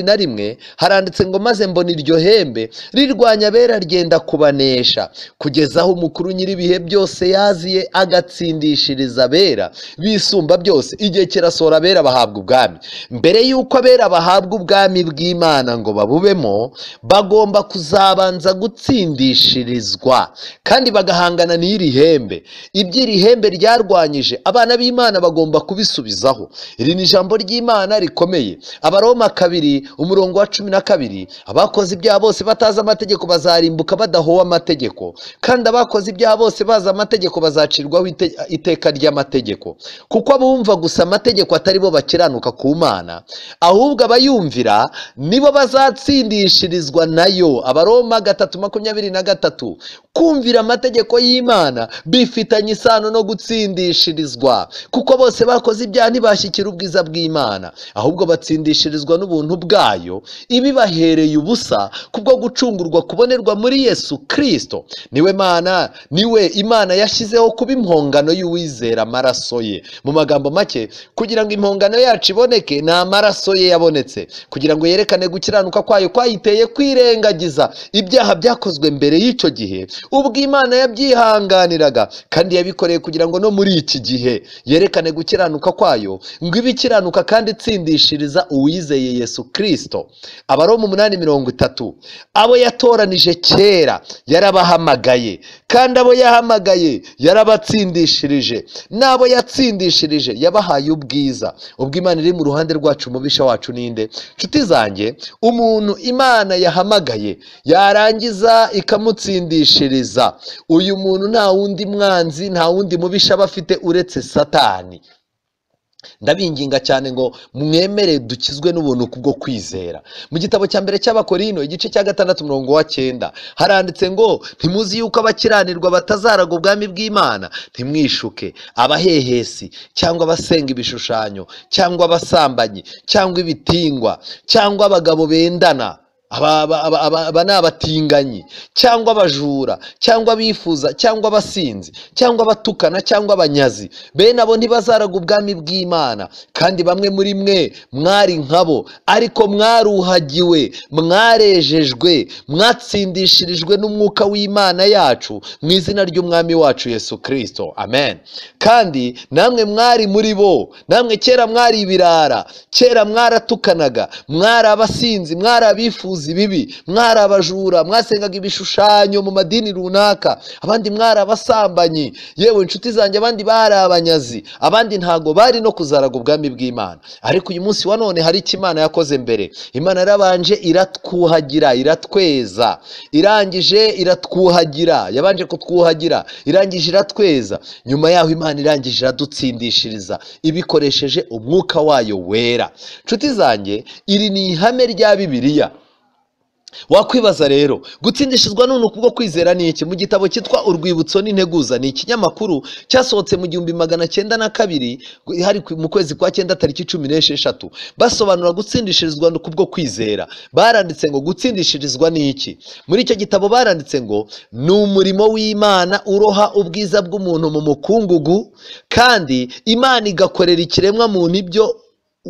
21 haranditse ngo maze mbona iryo hembe rirwanya abera ryenda kubanesha, kugeza aho umukuru nyir'ibihe byose yaziye agatsindishiriza abera bisumba byose. Igihe kirasohora abera bahabwa ubwami. Mbere y'uko abera bahabwa ubwami bw'Imana ngo babubemo, bagomba kuzabanza gutsindishirizwa kandi bagahangana n'iri hembe. Iby'iri hembe ryarwanyije abana b'Imana bagomba kubisubizaho. Iri ni ijambo ry'Imana rikomeye. Abaroma 2 umurongo wa 12, abakoze ibyaha bose batazi amategeko bazarimbuka badahowe amategeko, kandi abakoze ibyaha bose bazi amategeko bazacirwaho iteka ry'amategeko. Kuko abumva gusa amategeko atari bo bakiranuka ku Mana, ahubwo abayumvira nibo bazatsindishirizwa nayo. Abaroma 3:23. Kumvira amategeko y'Imana bifitanye isano no gutsindishirizwa, kuko bose bakoze ibyaha ntibashyikira ubwiza bw'Imana, ahubwo batsindishirizwa n'ubuntu bwayo ibibahereye ubusa kubwo gucungurwa kubonerwa muri Yesu Kristo. Niwe Mana, niwe Imana yashyizeho kuba impongano y'uwizera amaraso ye. Mu magambo make, kugira ngo impongano yacu iboneke ni amaraso ye yabonetse, kugira ngo yerekane gukiranuka kwayo kwayiteye kwirengagiza ibyaha byakozwe mbere y'icyo gihe, ubwo Imana yabyihanganiraga, kandi yabikoreye kugira ngo no muri iki gihe yerekane gukiranuka kwayo, ngo ibikiranuka kandi itsindishiriza uwizeye Yesu Kristo. Abaroma 8:30, abo yatoranije kera yarabahamagaye, kandi abo yahamagaye yarabatsindishirije, n'abo yatsindishirije yabahaye ubwiza. Ubwo Imana iri mu ruhande rwacu, umubisha wacu ninde? Nshuti zanjye, umuntu Imana yahamagaye yarangiza ikamutsindishiriza, uyu muntu nta wundi mwanzi, nta wundi mubisha aba afite uretse Satani. Ndabinginga cyane ngo mwemere dukizwe n'ubuntu kubwo kwizera. Mu gitabo cya mbere cy'Abakorino igice cya 6 umurongo wa 9 haranditse ngo ntimuzi yuko abakiranirwa batazaraga ubwami bw'Imana? Ntimwishuke, abahehesi cyangwa abasenga ibishushanyo cyangwa abasambanyi cyangwa ibitingwa cyangwa abagabo bendana, aba ni abatinganyi cyangwa abajura cyangwa abifuza cyangwa abasinzi cyangwa abatukana cyangwa abanyazi, bene abo ntibazaraga ubwami bw'Imana. Kandi bamwe muri mwe mwari nkabo, ariko mwaruhagiwe, mwarejejwe, mwatsindishirijwe n'umwuka w'Imana yacu mu izina ry'Umwami wacu Yesu Kristo. Amen. Kandi namwe mwari muri bo, namwe kera mwari ibirara, kera mwaratukanaga, mwari abasinzi, mwari abifuza ibibi, mwari abajura, mwasengaga ibishushanyo mu madini runaka, abandi mwari abasambanyi, yewe inshuti zanjye, abandi bari abanyazi, abandi ntago bari no kuzaraga ubwami bw'Imana. Ariko uyu munsi wa none hari icyo Imana yakoze mbere. Imana yarabanje iratwuhagira, iratweza, irangije iratwuhagira, yabanje kutwuhagira, irangije iratweza, nyuma yaho Imana irangije iradutsindishiriza ibikoresheje umwuka wayo wera. Inshuti zanjye, iri ni ihame rya Bibiliya. Wakwibaza rero gutsindishizwa none kubwo kwizera ni iki? Mu gitabo cyitwa Urwibutso n'Integuza, ni ikinyamakuru cyasohotse mu 1902 hari mu kwezi kwa 9 tariki 16, basobanura gutsindishirizwa kubwo kwizera. Baranditse ngo gutsindishirizwa ni iki? Muri icyo gitabo baranditse ngo ni umurimo w'Imana uroha ubwiza bw'umuntu mu mukungugu, kandi Imana igakorera ikiremwa muntu ibyo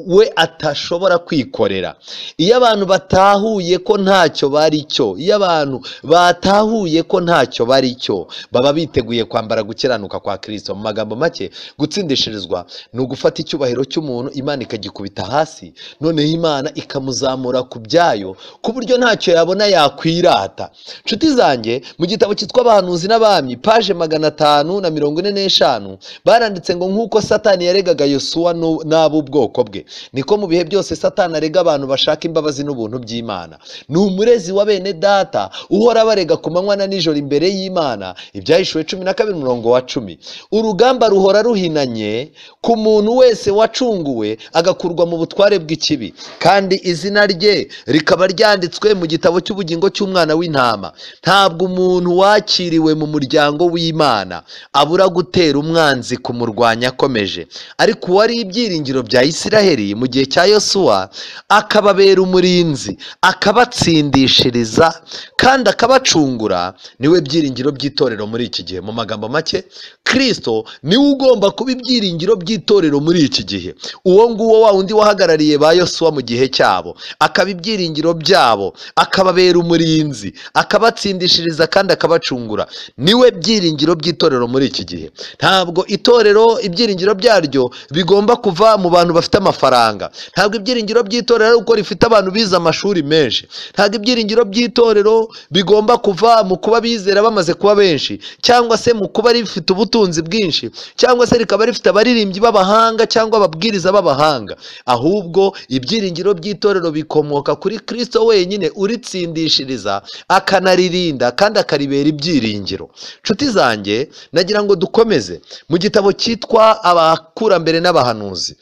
we atashobora kwikorera. Iyo abantu batahuye ko ntacyo bari cyo, iyo abantu batahuye ko ntacyo bari cyo, baba biteguye kwambara gukiranuka kwa Kristo. Mu magambo make, gutsindishirizwa ni ugufata icyubahiro cy'umuntu Imana ikagikubita hasi, noneho Imana ikamuzamura ku byayo ku buryo ntacyo yabona yakwirata. Nshuti zanjye, mu gitabo cyitwa Abahanuzi n'Abami paje 545 baranditse ngo nk'uko Satani yaregaga Yosuwa n'ab'ubwoko bwe, niko mu bihe byose Satani arega abantu bashaka imbabazi n'ubuntu by'Imana. Ni umurezi wa bene data uhora barega ku manywa na nijoro imbere y'Imana. Ibyahishuwe 12 umurongo wa 10. Urugamba ruhora ruhinanye ku muntu wese wacunguwe agakurwa mu butware bw'ikibi, kandi izina rye rikaba ryanditswe mu gitabo cy'ubugingo cy'umwana w'intama. Ntabwo umuntu wakiriwe mu muryango w'Imana abura gutera umwanzi kumurwanya akomeje, ariko uwari ibyiringiro bya Isiraheli Abisirayeli mu gihe cya Yosuwa, akababera umurinzi, akabatsindishiriza kandi akabacungura, niwe byiringiro by'itorero muri iki gihe. Mu magambo make, Kristo niwe ugomba kuba ibyiringiro by'itorero muri iki gihe. Uwo nguwo wa wundi wahagarariye ba Yosuwa mu gihe cyabo, akaba ibyiringiro byabo, akababera umurinzi, akabatsindishiriza kandi akabacungura, niwe byiringiro by'itorero muri iki gihe. Ntabwo itorero ibyiringiro byaryo bigomba kuva mu bantu bafite amafaranga. Ntabwo ibyiringiro by'itorero ari uko rifite abantu bize amashuri menshi. Ntabwo ibyiringiro by'itorero bigomba kuva mu kuba bizera bamaze kuba benshi, cyangwa se mu kuba rifite ubutunzi bwinshi, cyangwa se rikaba rifite abaririmbyi b'abahanga cyangwa ababwiriza b'abahanga. Ahubwo ibyiringiro by'itorero bikomoka kuri Kristo wenyine uritsindishiriza, akanaririnda kandi akaribera ibyiringiro. Nshuti zanjye, nagira ngo dukomeze mu gitabo cyitwa Abakurambere n'Abahanuzi.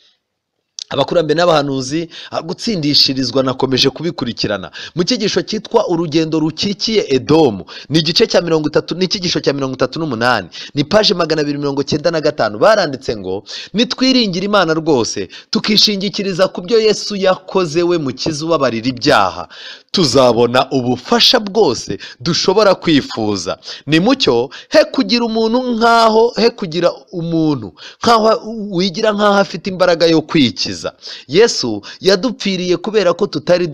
Abakurambere n'abahanuzi, gutsindishirizwa nakomeje kubikurikirana mu cyigisho cyitwa Urugendo rukikiye Edomu. Ni igice cya 30, ni icyigisho cya 38, ni paje 295. Baranditse ngo nitwiringira Imana rwose, tukishingikiriza ku byo Yesu yakoze we mukiza ubabarira ibyaha, tuzabona ubufasha bwose dushobora kwifuza. Ni mucyo he kugira umuntu nkaho he kugira umuntu nkaho wigira nkaho afite imbaraga yo kwikiza. Yesu yadupfiriye kubera ko tutari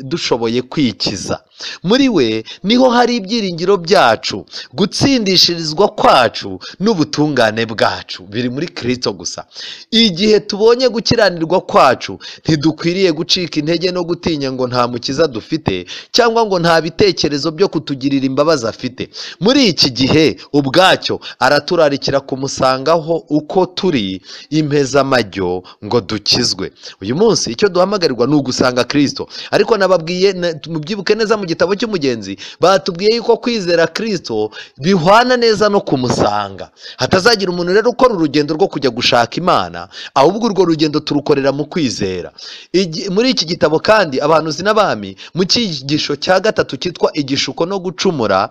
dushoboye kwikiza. Muri we niho hari ibyiringiro byacu, gutsindishirizwa kwacu n'ubutungane bwacu biri muri Kristo gusa. Igihe tubonye gukiranirwa kwacu, ntidukwiriye gucika intege no gutinya ngo nta mukiza dufite, cyangwa ngo nta bitekerezo byo kutugirira imbabazi afite. Muri iki gihe ubwacyo araturarikira kumusangaho uko turi impezamajyo ngo dukizwe. Uyu munsi icyo duhamagarirwa ni ugusanga Kristo. Ariko nababwiye, mubyibuke neza, mu gitabo cy'umugenzi batubwiye yuko kwizera Kristo bihwana neza no kumusanga. Hatazagira umuntu rero ukora urugendo rwo kujya gushaka Imana, ahubwo urwo rugendo turukorera mu kwizera. Muri iki gitabo kandi Abahanuzi n'Abami, mu cyigisho cya 3 cyitwa Igishuko no gucumura,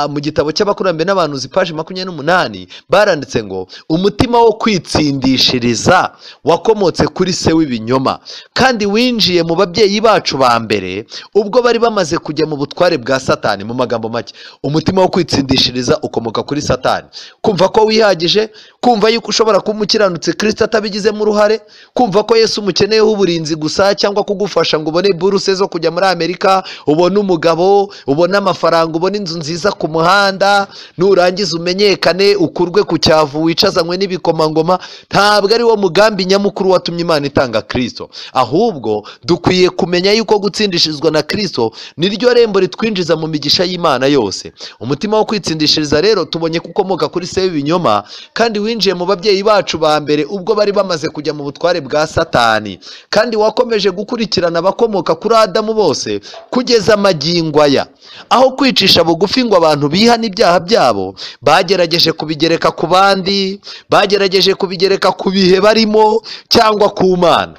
mu gitabo cy'Abakurambere n'Abahanuzi paje 28, baranditse ngo umutima wo kwitsindishiriza wakomotse kuri se w'ibinyoma, kandi winjiye mu babyeyi bacu ba mbere ubwo bari bamaze kujya mu butware bwa Satani. Mu magambo make, umutima wo kwitsindishiriza ukomoka kuri Satani. Kumva ko wihagije, kumva yuko ushobora kuba umukiranutsi Kristo atabigizemo uruhare, kumva ko Yesu umukeneyeho uburinzi gusa, cyangwa kugufasha ngo ubone buruse zo kujya muri Amerika, ubone umugabo, ubone amafaranga, ubone inzu nziza ku muhanda, nurangiza umenyekane, ukurwe ku cyavu wicazanywe n'ibikomangoma. Ntabwo ari wo mugambi nyamukuru watumye Imana itanga Kristo. Ahubwo dukwiye kumenya yuko gutsindishirizwa na Kristo niryo rembo ritwinjiza mu migisha y'Imana yose. Umutima wo kwitsindishiriza rero tubonye kukomoka kuri se w'ibinyoma, kandi winjiye mu babyeyi bacu ba mbere ubwo bari bamaze kujya mu butware bwa Satani, kandi wakomeje gukurikirana abakomoka kuri Adamu bose kugeza magingo aya. Aho kwicisha bugufi ngo abantu bihane ibyaha byabo, bagerageje kubigereka ku bandi, bagerageje kubigereka ku bihe barimo cyangwa ku Mana,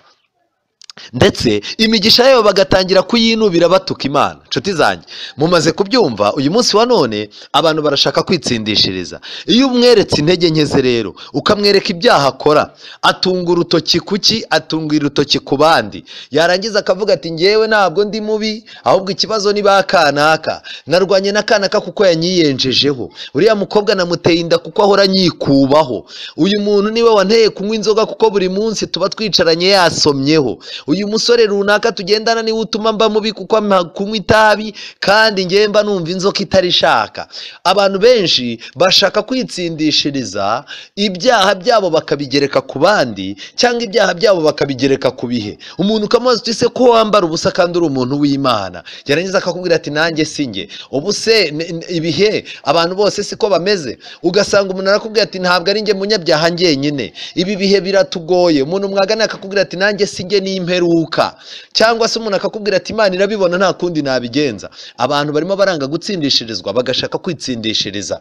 ndetse imigisha yabo bagatangira kuyinubira batuka Imana. Nshuti zanjye, mumaze kubyumva, uyu munsi wa none abantu barashaka kwitsindishiriza. Iyo umweretse intege nke ze rero, ukamwereka ibyaha akora, atunga urutoki kuki? Atunga urutoki ku bandi. Yarangiza akavuga ati ngewe ntabwo ndi mubi, ahubwo ikibazo ni ba kanaka, narwanye na kanaka kuko yanyiyenjejeho, uriya mukobwa namuteye inda kuko ahora anyikubaho, uyu muntu niwe wanteye kunywa inzoga kuko buri munsi tuba twicaranye yasomyeho, uyu musore runaka tugendana niwe utuma mba mubi kuko kunywa itabi kandi ngewe mba numva inzoka itarishaka. Abantu benshi bashaka kwitsindishiriza ibyaha byabo bakabigereka ku bandi, cyangwa ibyaha byabo bakabigereka ku bihe. Umuntu ukamubaza uti se ko wambara ubusa kandi uri umuntu w'Imana, yarangiza akakubwira ati nanjye si njye, ubu se ibihe abantu bose siko bameze. Ugasanga umuntu arakubwira ati ntabwo ari njye munyabyaha njyenyine, ibi bihe biratugoye. Umuntu mwagana akakubwira ati nanjye si njye ni mperuka, cyangwa se umuntu akakubwira ati Imana irabibona nta kundi nabigenza. Abantu barimo baranga gutsindishirizwa bagashaka kwitsindishiriza.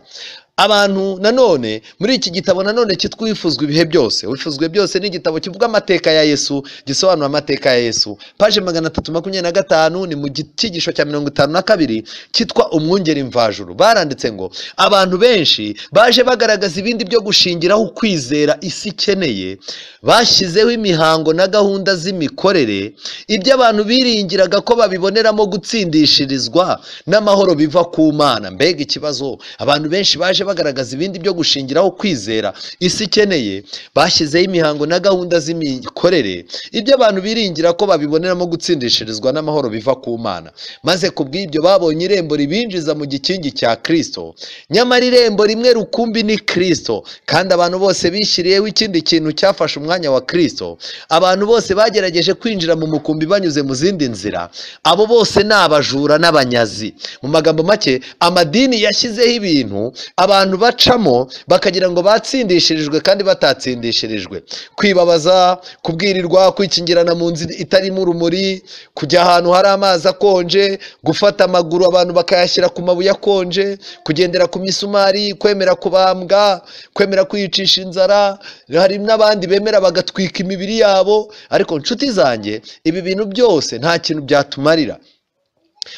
Abantu nanone muri iki gitabo nanone cyitwa Uwifuzwa ibihe byose, Uwifuzwa byose ni igitabo kivuga amateka ya Yesu, gisobanura amateka ya Yesu. Paje 325 ni mu cyigisho cya 52 cyitwa Umwungeri Mvajuru. Baranditse ngo abantu benshi baje bagaragaza ibindi byo gushingiraho kwizera isi ikeneye, bashyizeho imihango na gahunda z'imikorere, ibyo abantu biringiraga ko babiboneramo gutsindishirizwa n'amahoro biva ku Mana. Mbega ikibazo! Abantu benshi baje bagaragaza ibindi byo gushingiraho kwizera isi ikeneye, bashyizeho imihango na gahunda z'imikorere, ibyo abantu biringira ko babiboneramo gutsindishirizwa n'amahoro biva ku Mana. Maze kubw'ibyo babonye irembo ribinjiza mu gikingi cya Kristo. Nyamara irembo rimwe rukumbi ni Kristo, kandi abantu bose bishyiriyeho ikindi kintu cyafashe umwanya wa Kristo. Abantu bose bagerageje kwinjira mu mukumbi banyuze mu zindi nzira, abo bose ni abajura n'abanyazi. Mu magambo make, amadini yashyizeho ibintu abantu bacamo bakagira ngo batsindishirijwe kandi batatsindishirijwe. Kwibabaza, kubwirirwa, kwikingirana mu nzu itarimo urumuri, kujya ahantu hari amazi akonje, gufata amaguru abantu bakayashyira ku mabuye akonje, kugendera ku misumari, kwemera kubambwa, kwemera kwiyicisha inzara. Hari n'abandi bemera bagatwika imibiri yabo. Ariko nshuti zanjye, ibi bintu byose nta kintu byatumarira.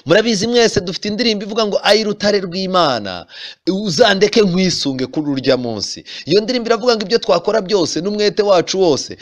Murabizi mwese dufite indirimbo ivuga ngo ayi rutare rw'Imana uzandeke nkwisunge kuri urya munsi. Iyo ndirimbo iravuga ngo ibyo twakora byose n'umwete wacu wose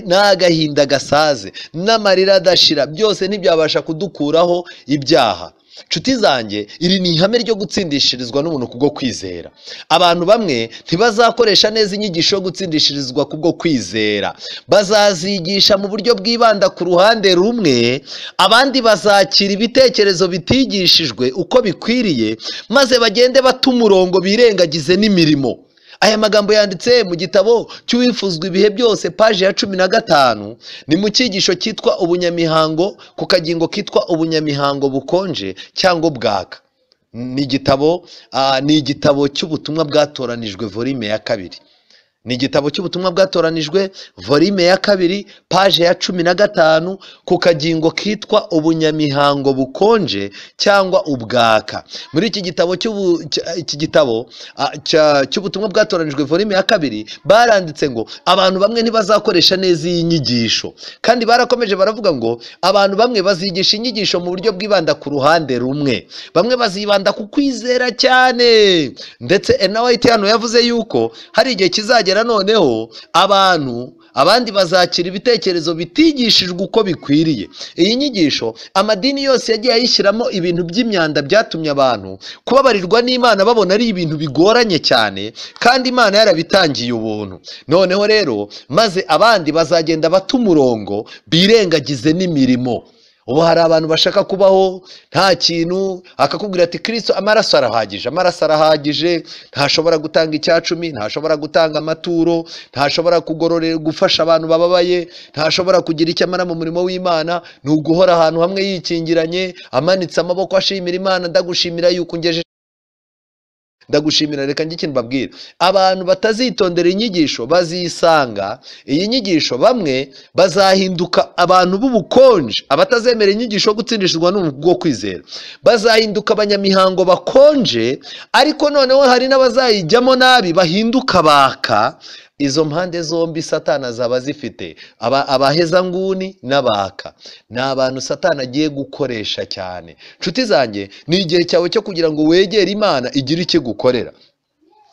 n'agahinda gasaze n'amarira adashira byose ntibyabasha kudukuraho ibyaha. Nshuti zanjye, iri ni ihame ryo gutsindishirizwa n'ubuntu kubwo kwizera. Abantu bamwe ntibazakoresha neza inyigisho yo gutsindishirizwa kubwo kwizera, bazazigisha mu buryo bwibanda ku ruhande rumwe, abandi bazakira ibitekerezo bitigishijwe uko bikwiriye, maze bagende bata umurongo birengagize n'imirimo. Aya magambo yanditse mu gitabo cy'Uwifuzwa ibihe byose, paje ya 15, ni mu cyigisho cyitwa Ubunyamihango, ku kagingo kitwa Ubunyamihango bukonje cyangwa bwaka. Ni igitabo cy'ubutumwa bwatoranijwe volume ya 2. Ni igitabo cy'ubutumwa bwatoranijwe volume ya 2, paje ya 15, ku kagingo kitwa Ubunyamihango bukonje cyangwa ubwaka. Muri iki gitabo cy'ubutumwa bwatoranijwe volume ya 2 baranditse ngo abantu bamwe ntibazakoresha neza iyi nyigisho, kandi barakomeje baravuga ngo abantu bamwe bazigisha inyigisho mu buryo bwibanda ku ruhande rumwe, bamwe bazibanda ku kwizera cyane. Ndetse Ellen White hano yavuze yuko hari igihe kizagera noneho abantu abandi bazakira ibitekerezo bitigishijwe uko bikwiriye. Iyi nyigisho amadini yose yagiye ayishyiramo ibintu by'imyanda byatumye abantu kubabarirwa n'Imana babona ari ibintu bigoranye cyane, kandi Imana yarabitangiye ubuntu. Noneho rero maze abandi bazagenda bata umurongo birengagize n'imirimo. Ubu hari abantu bashaka kubaho nta kintu, akakubwira ati Kristo amaraso arahagije, amaraso arahagije, ntashobora gutanga icyacumi, ntashobora gutanga amaturo, ntashobora kugororera gufasha abantu bababaye, ntashobora kugira icyo amara mu murimo w'Imana. Ni uguhora ahantu hamwe yikingiranye, amanitse amaboko ashimira Imana, ndagushimira yuko ungejeje, ndagushimira. Reka njye ikintu mbabwira, abantu batazitondera inyigisho bazisanga iyi nyigisho, bamwe bazahinduka abantu b'ubukonje. Abatazemera inyigisho yo gutsindishirwa n'ubwo kwizera bazahinduka abanyamihango bakonje, ariko noneho hari n'abazayijyamo nabi bahinduka baka. Izo mpande zombi Satani azaba zifite, abahezanguni n'abaka. Ni abantu Satani agiye gukoresha cyane. Nshuti zanjye, ni igihe cyawe cyo kugira ngo wegere Imana igire icyo igukorera.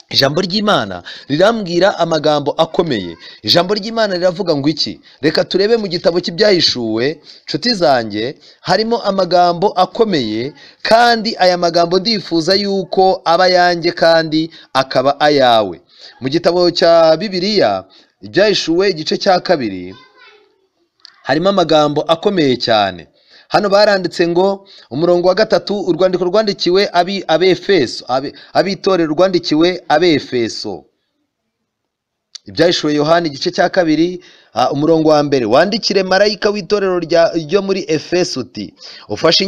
Ijambo ry'Imana rirambwira amagambo akomeye. Ijambo ry'Imana riravuga ngo iki? Reka turebe mu gitabo cy'Ibyahishuwe. Nshuti zanjye, harimo amagambo akomeye, kandi aya magambo ndifuza yuko aba ayanjye kandi akaba ayawe. Mu gitabo cya Bibiliya Ibyahishuwe igice cya 2 harimo amagambo akomeye cyane. Hano baranditse ngo umurongo wa 3, urwandiko rwandikiwe Abefeso, abitorero rwandikiwe Abefeso. Ibyahishuwe Yohana igice cya 2, Umurongo wa mbere: wandikire marayika w'itorero ryo muri Efeso uti: ufashe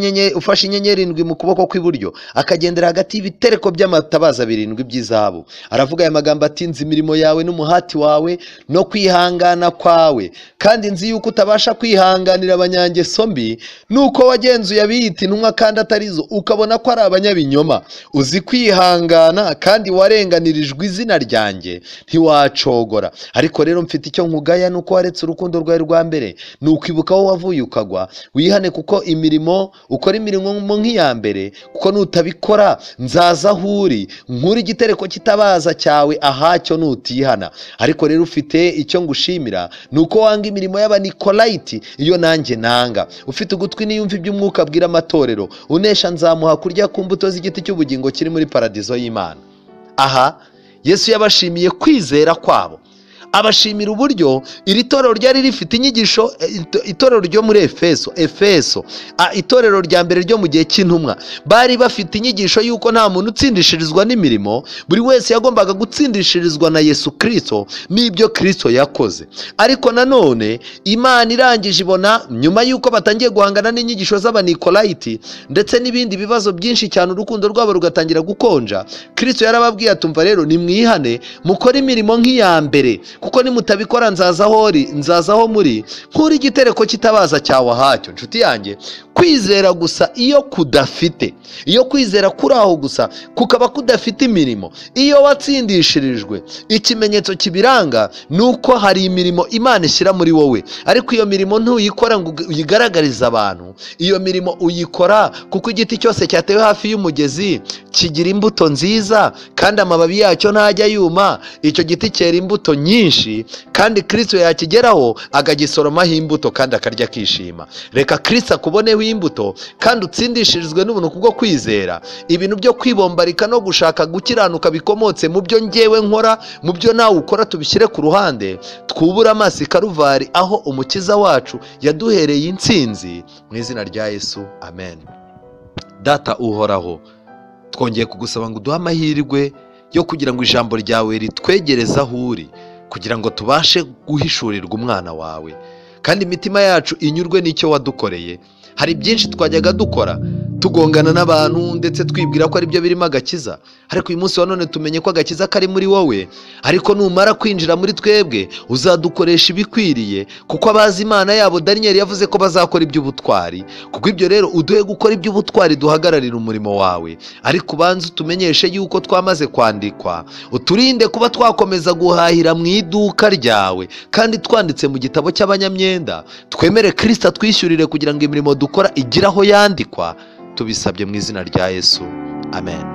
inyenyeri 7 mu kuboko kw'iburyo, akagendera hagati y'ibitereko by'amatabaza 7 by'izahabu, aravuga aya magambo ati: nzi imirimo yawe n'umuhati wawe no kwihangana kwawe, kandi nzi yuko utabasha kwihanganira abanyangeso mbi, nuko wagenzuye abiyita intumwa kandi atarizo, ukabona ko ari abanyabinyoma. Uzi kwihangana kandi warenganirijwe izina ryanjye, ntiwacogora. Ariko rero mfite icyo nkugaya, nuko waretse urukundo rwawe rwa mbere. Nukwibuka aho wavuye ukagwa, wihane, kuko imirimo ukora imirimo nk'iya mbere, kuko nutabikora nzaza aho uri nkuri igitereko kitabaza cyawe ahacyo nutihana. Ariko rero ufite icyo ngushimira, nuko wanga imirimo y'Abanikolayiti, iyo nanjye nanga. Ufite ugutwi niyumva iby'umwuka abwira amatorero. Unesha nzamuha kurya ku mbuto z'igiti cy'ubugingo kiri muri paradizo y'Imana. Aha Yesu yabashimiye kwizera kwabo, abashimira uburyo iri torero ryari rifite inyigisho. Itorero ryo muri Efeso, itorero rya mbere ryo mu gihe cy'intumwa, bari bafite inyigisho y'uko nta muntu utsindishirizwa n'imirimo, buri wese yagombaga gutsindishirizwa na Yesu Kristo n'ibyo Kristo yakoze. Ariko nanone Imana irangije ibona nyuma y'uko batangiye guhangana n'inyigisho z'Abanikolayiti ndetse n'ibindi bibazo byinshi cyane, urukundo rwabo rugatangira gukonja. Kristo yarababwiye atumva rero nimwihane, mukore imirimo nk'iya mbere, kuko nimutabikora nzaza aho muri nkuri igitereko kitabaza cyawe ahacyo. Nshuti yanjye, kwizera gusa iyo kudafite, iyo kwizera kuri aho gusa kukaba kudafite imirimo, iyo watsindishirijwe, ikimenyetso kibiranga nuko hari imirimo Imana ishyira muri wowe, ariko iyo mirimo ntuyikora ngo uyigaragarize abantu. Iyo mirimo uyikora kuko igiti cyose cyatewe hafi y'umugezi kigira imbuto nziza, kandi amababi yacyo ntajya yuma. Icyo giti cyera imbuto nyinshi, kandi Kristo yakigeraho akagisoromaho imbuto kandi akarya akishima. Reka Kristo akuboneho imbuto kandi utsindishirizwe n'ubuntu kubwo kwizera. Ibintu byo kwibombarika no gushaka gukiranuka bikomotse mu byo ngewe nkora, mu byo nawe ukora, tubishyire ku ruhande, twubure amaso i Karuvari aho umukiza wacu yaduhereye intsinzi. Mu izina rya Yesu, amen. Data uhoraho, twongeye kugusaba ngo uduhe amahirwe yo kugira ngo ijambo ryawe ritwegereze aho uri, kugira ngo tubashe guhishurirwa umwana wawe, kandi imitima yacu inyurwe n'icyo wadukoreye. Hari byinshi twajyaga dukora tugongana n'abantu ndetse twibwira ko ari byo birimo agakiza, ariko uyu munsi wa none tumenye ko agakiza kari muri wowe. Ariko numara kwinjira muri twebwe uzadukoresha ibikwiriye, kuko abazi Imana yabo Daniel yavuze ko bazakora iby'ubutwari. Kuko ibyo rero uduhe gukora iby'ubutwari, duhagararira umurimo wawe. Ariko ubanze utumenyeshe yuko twamaze kwandikwa, uturinde kuba twakomeza guhahira mu iduka ryawe kandi twanditse mu gitabo cy'abanyamyenda. Twemere Kristo atwishyurire kugira ngo imirimo dukora igire aho yandikwa. Tubisabye mu izina rya Yesu, amen.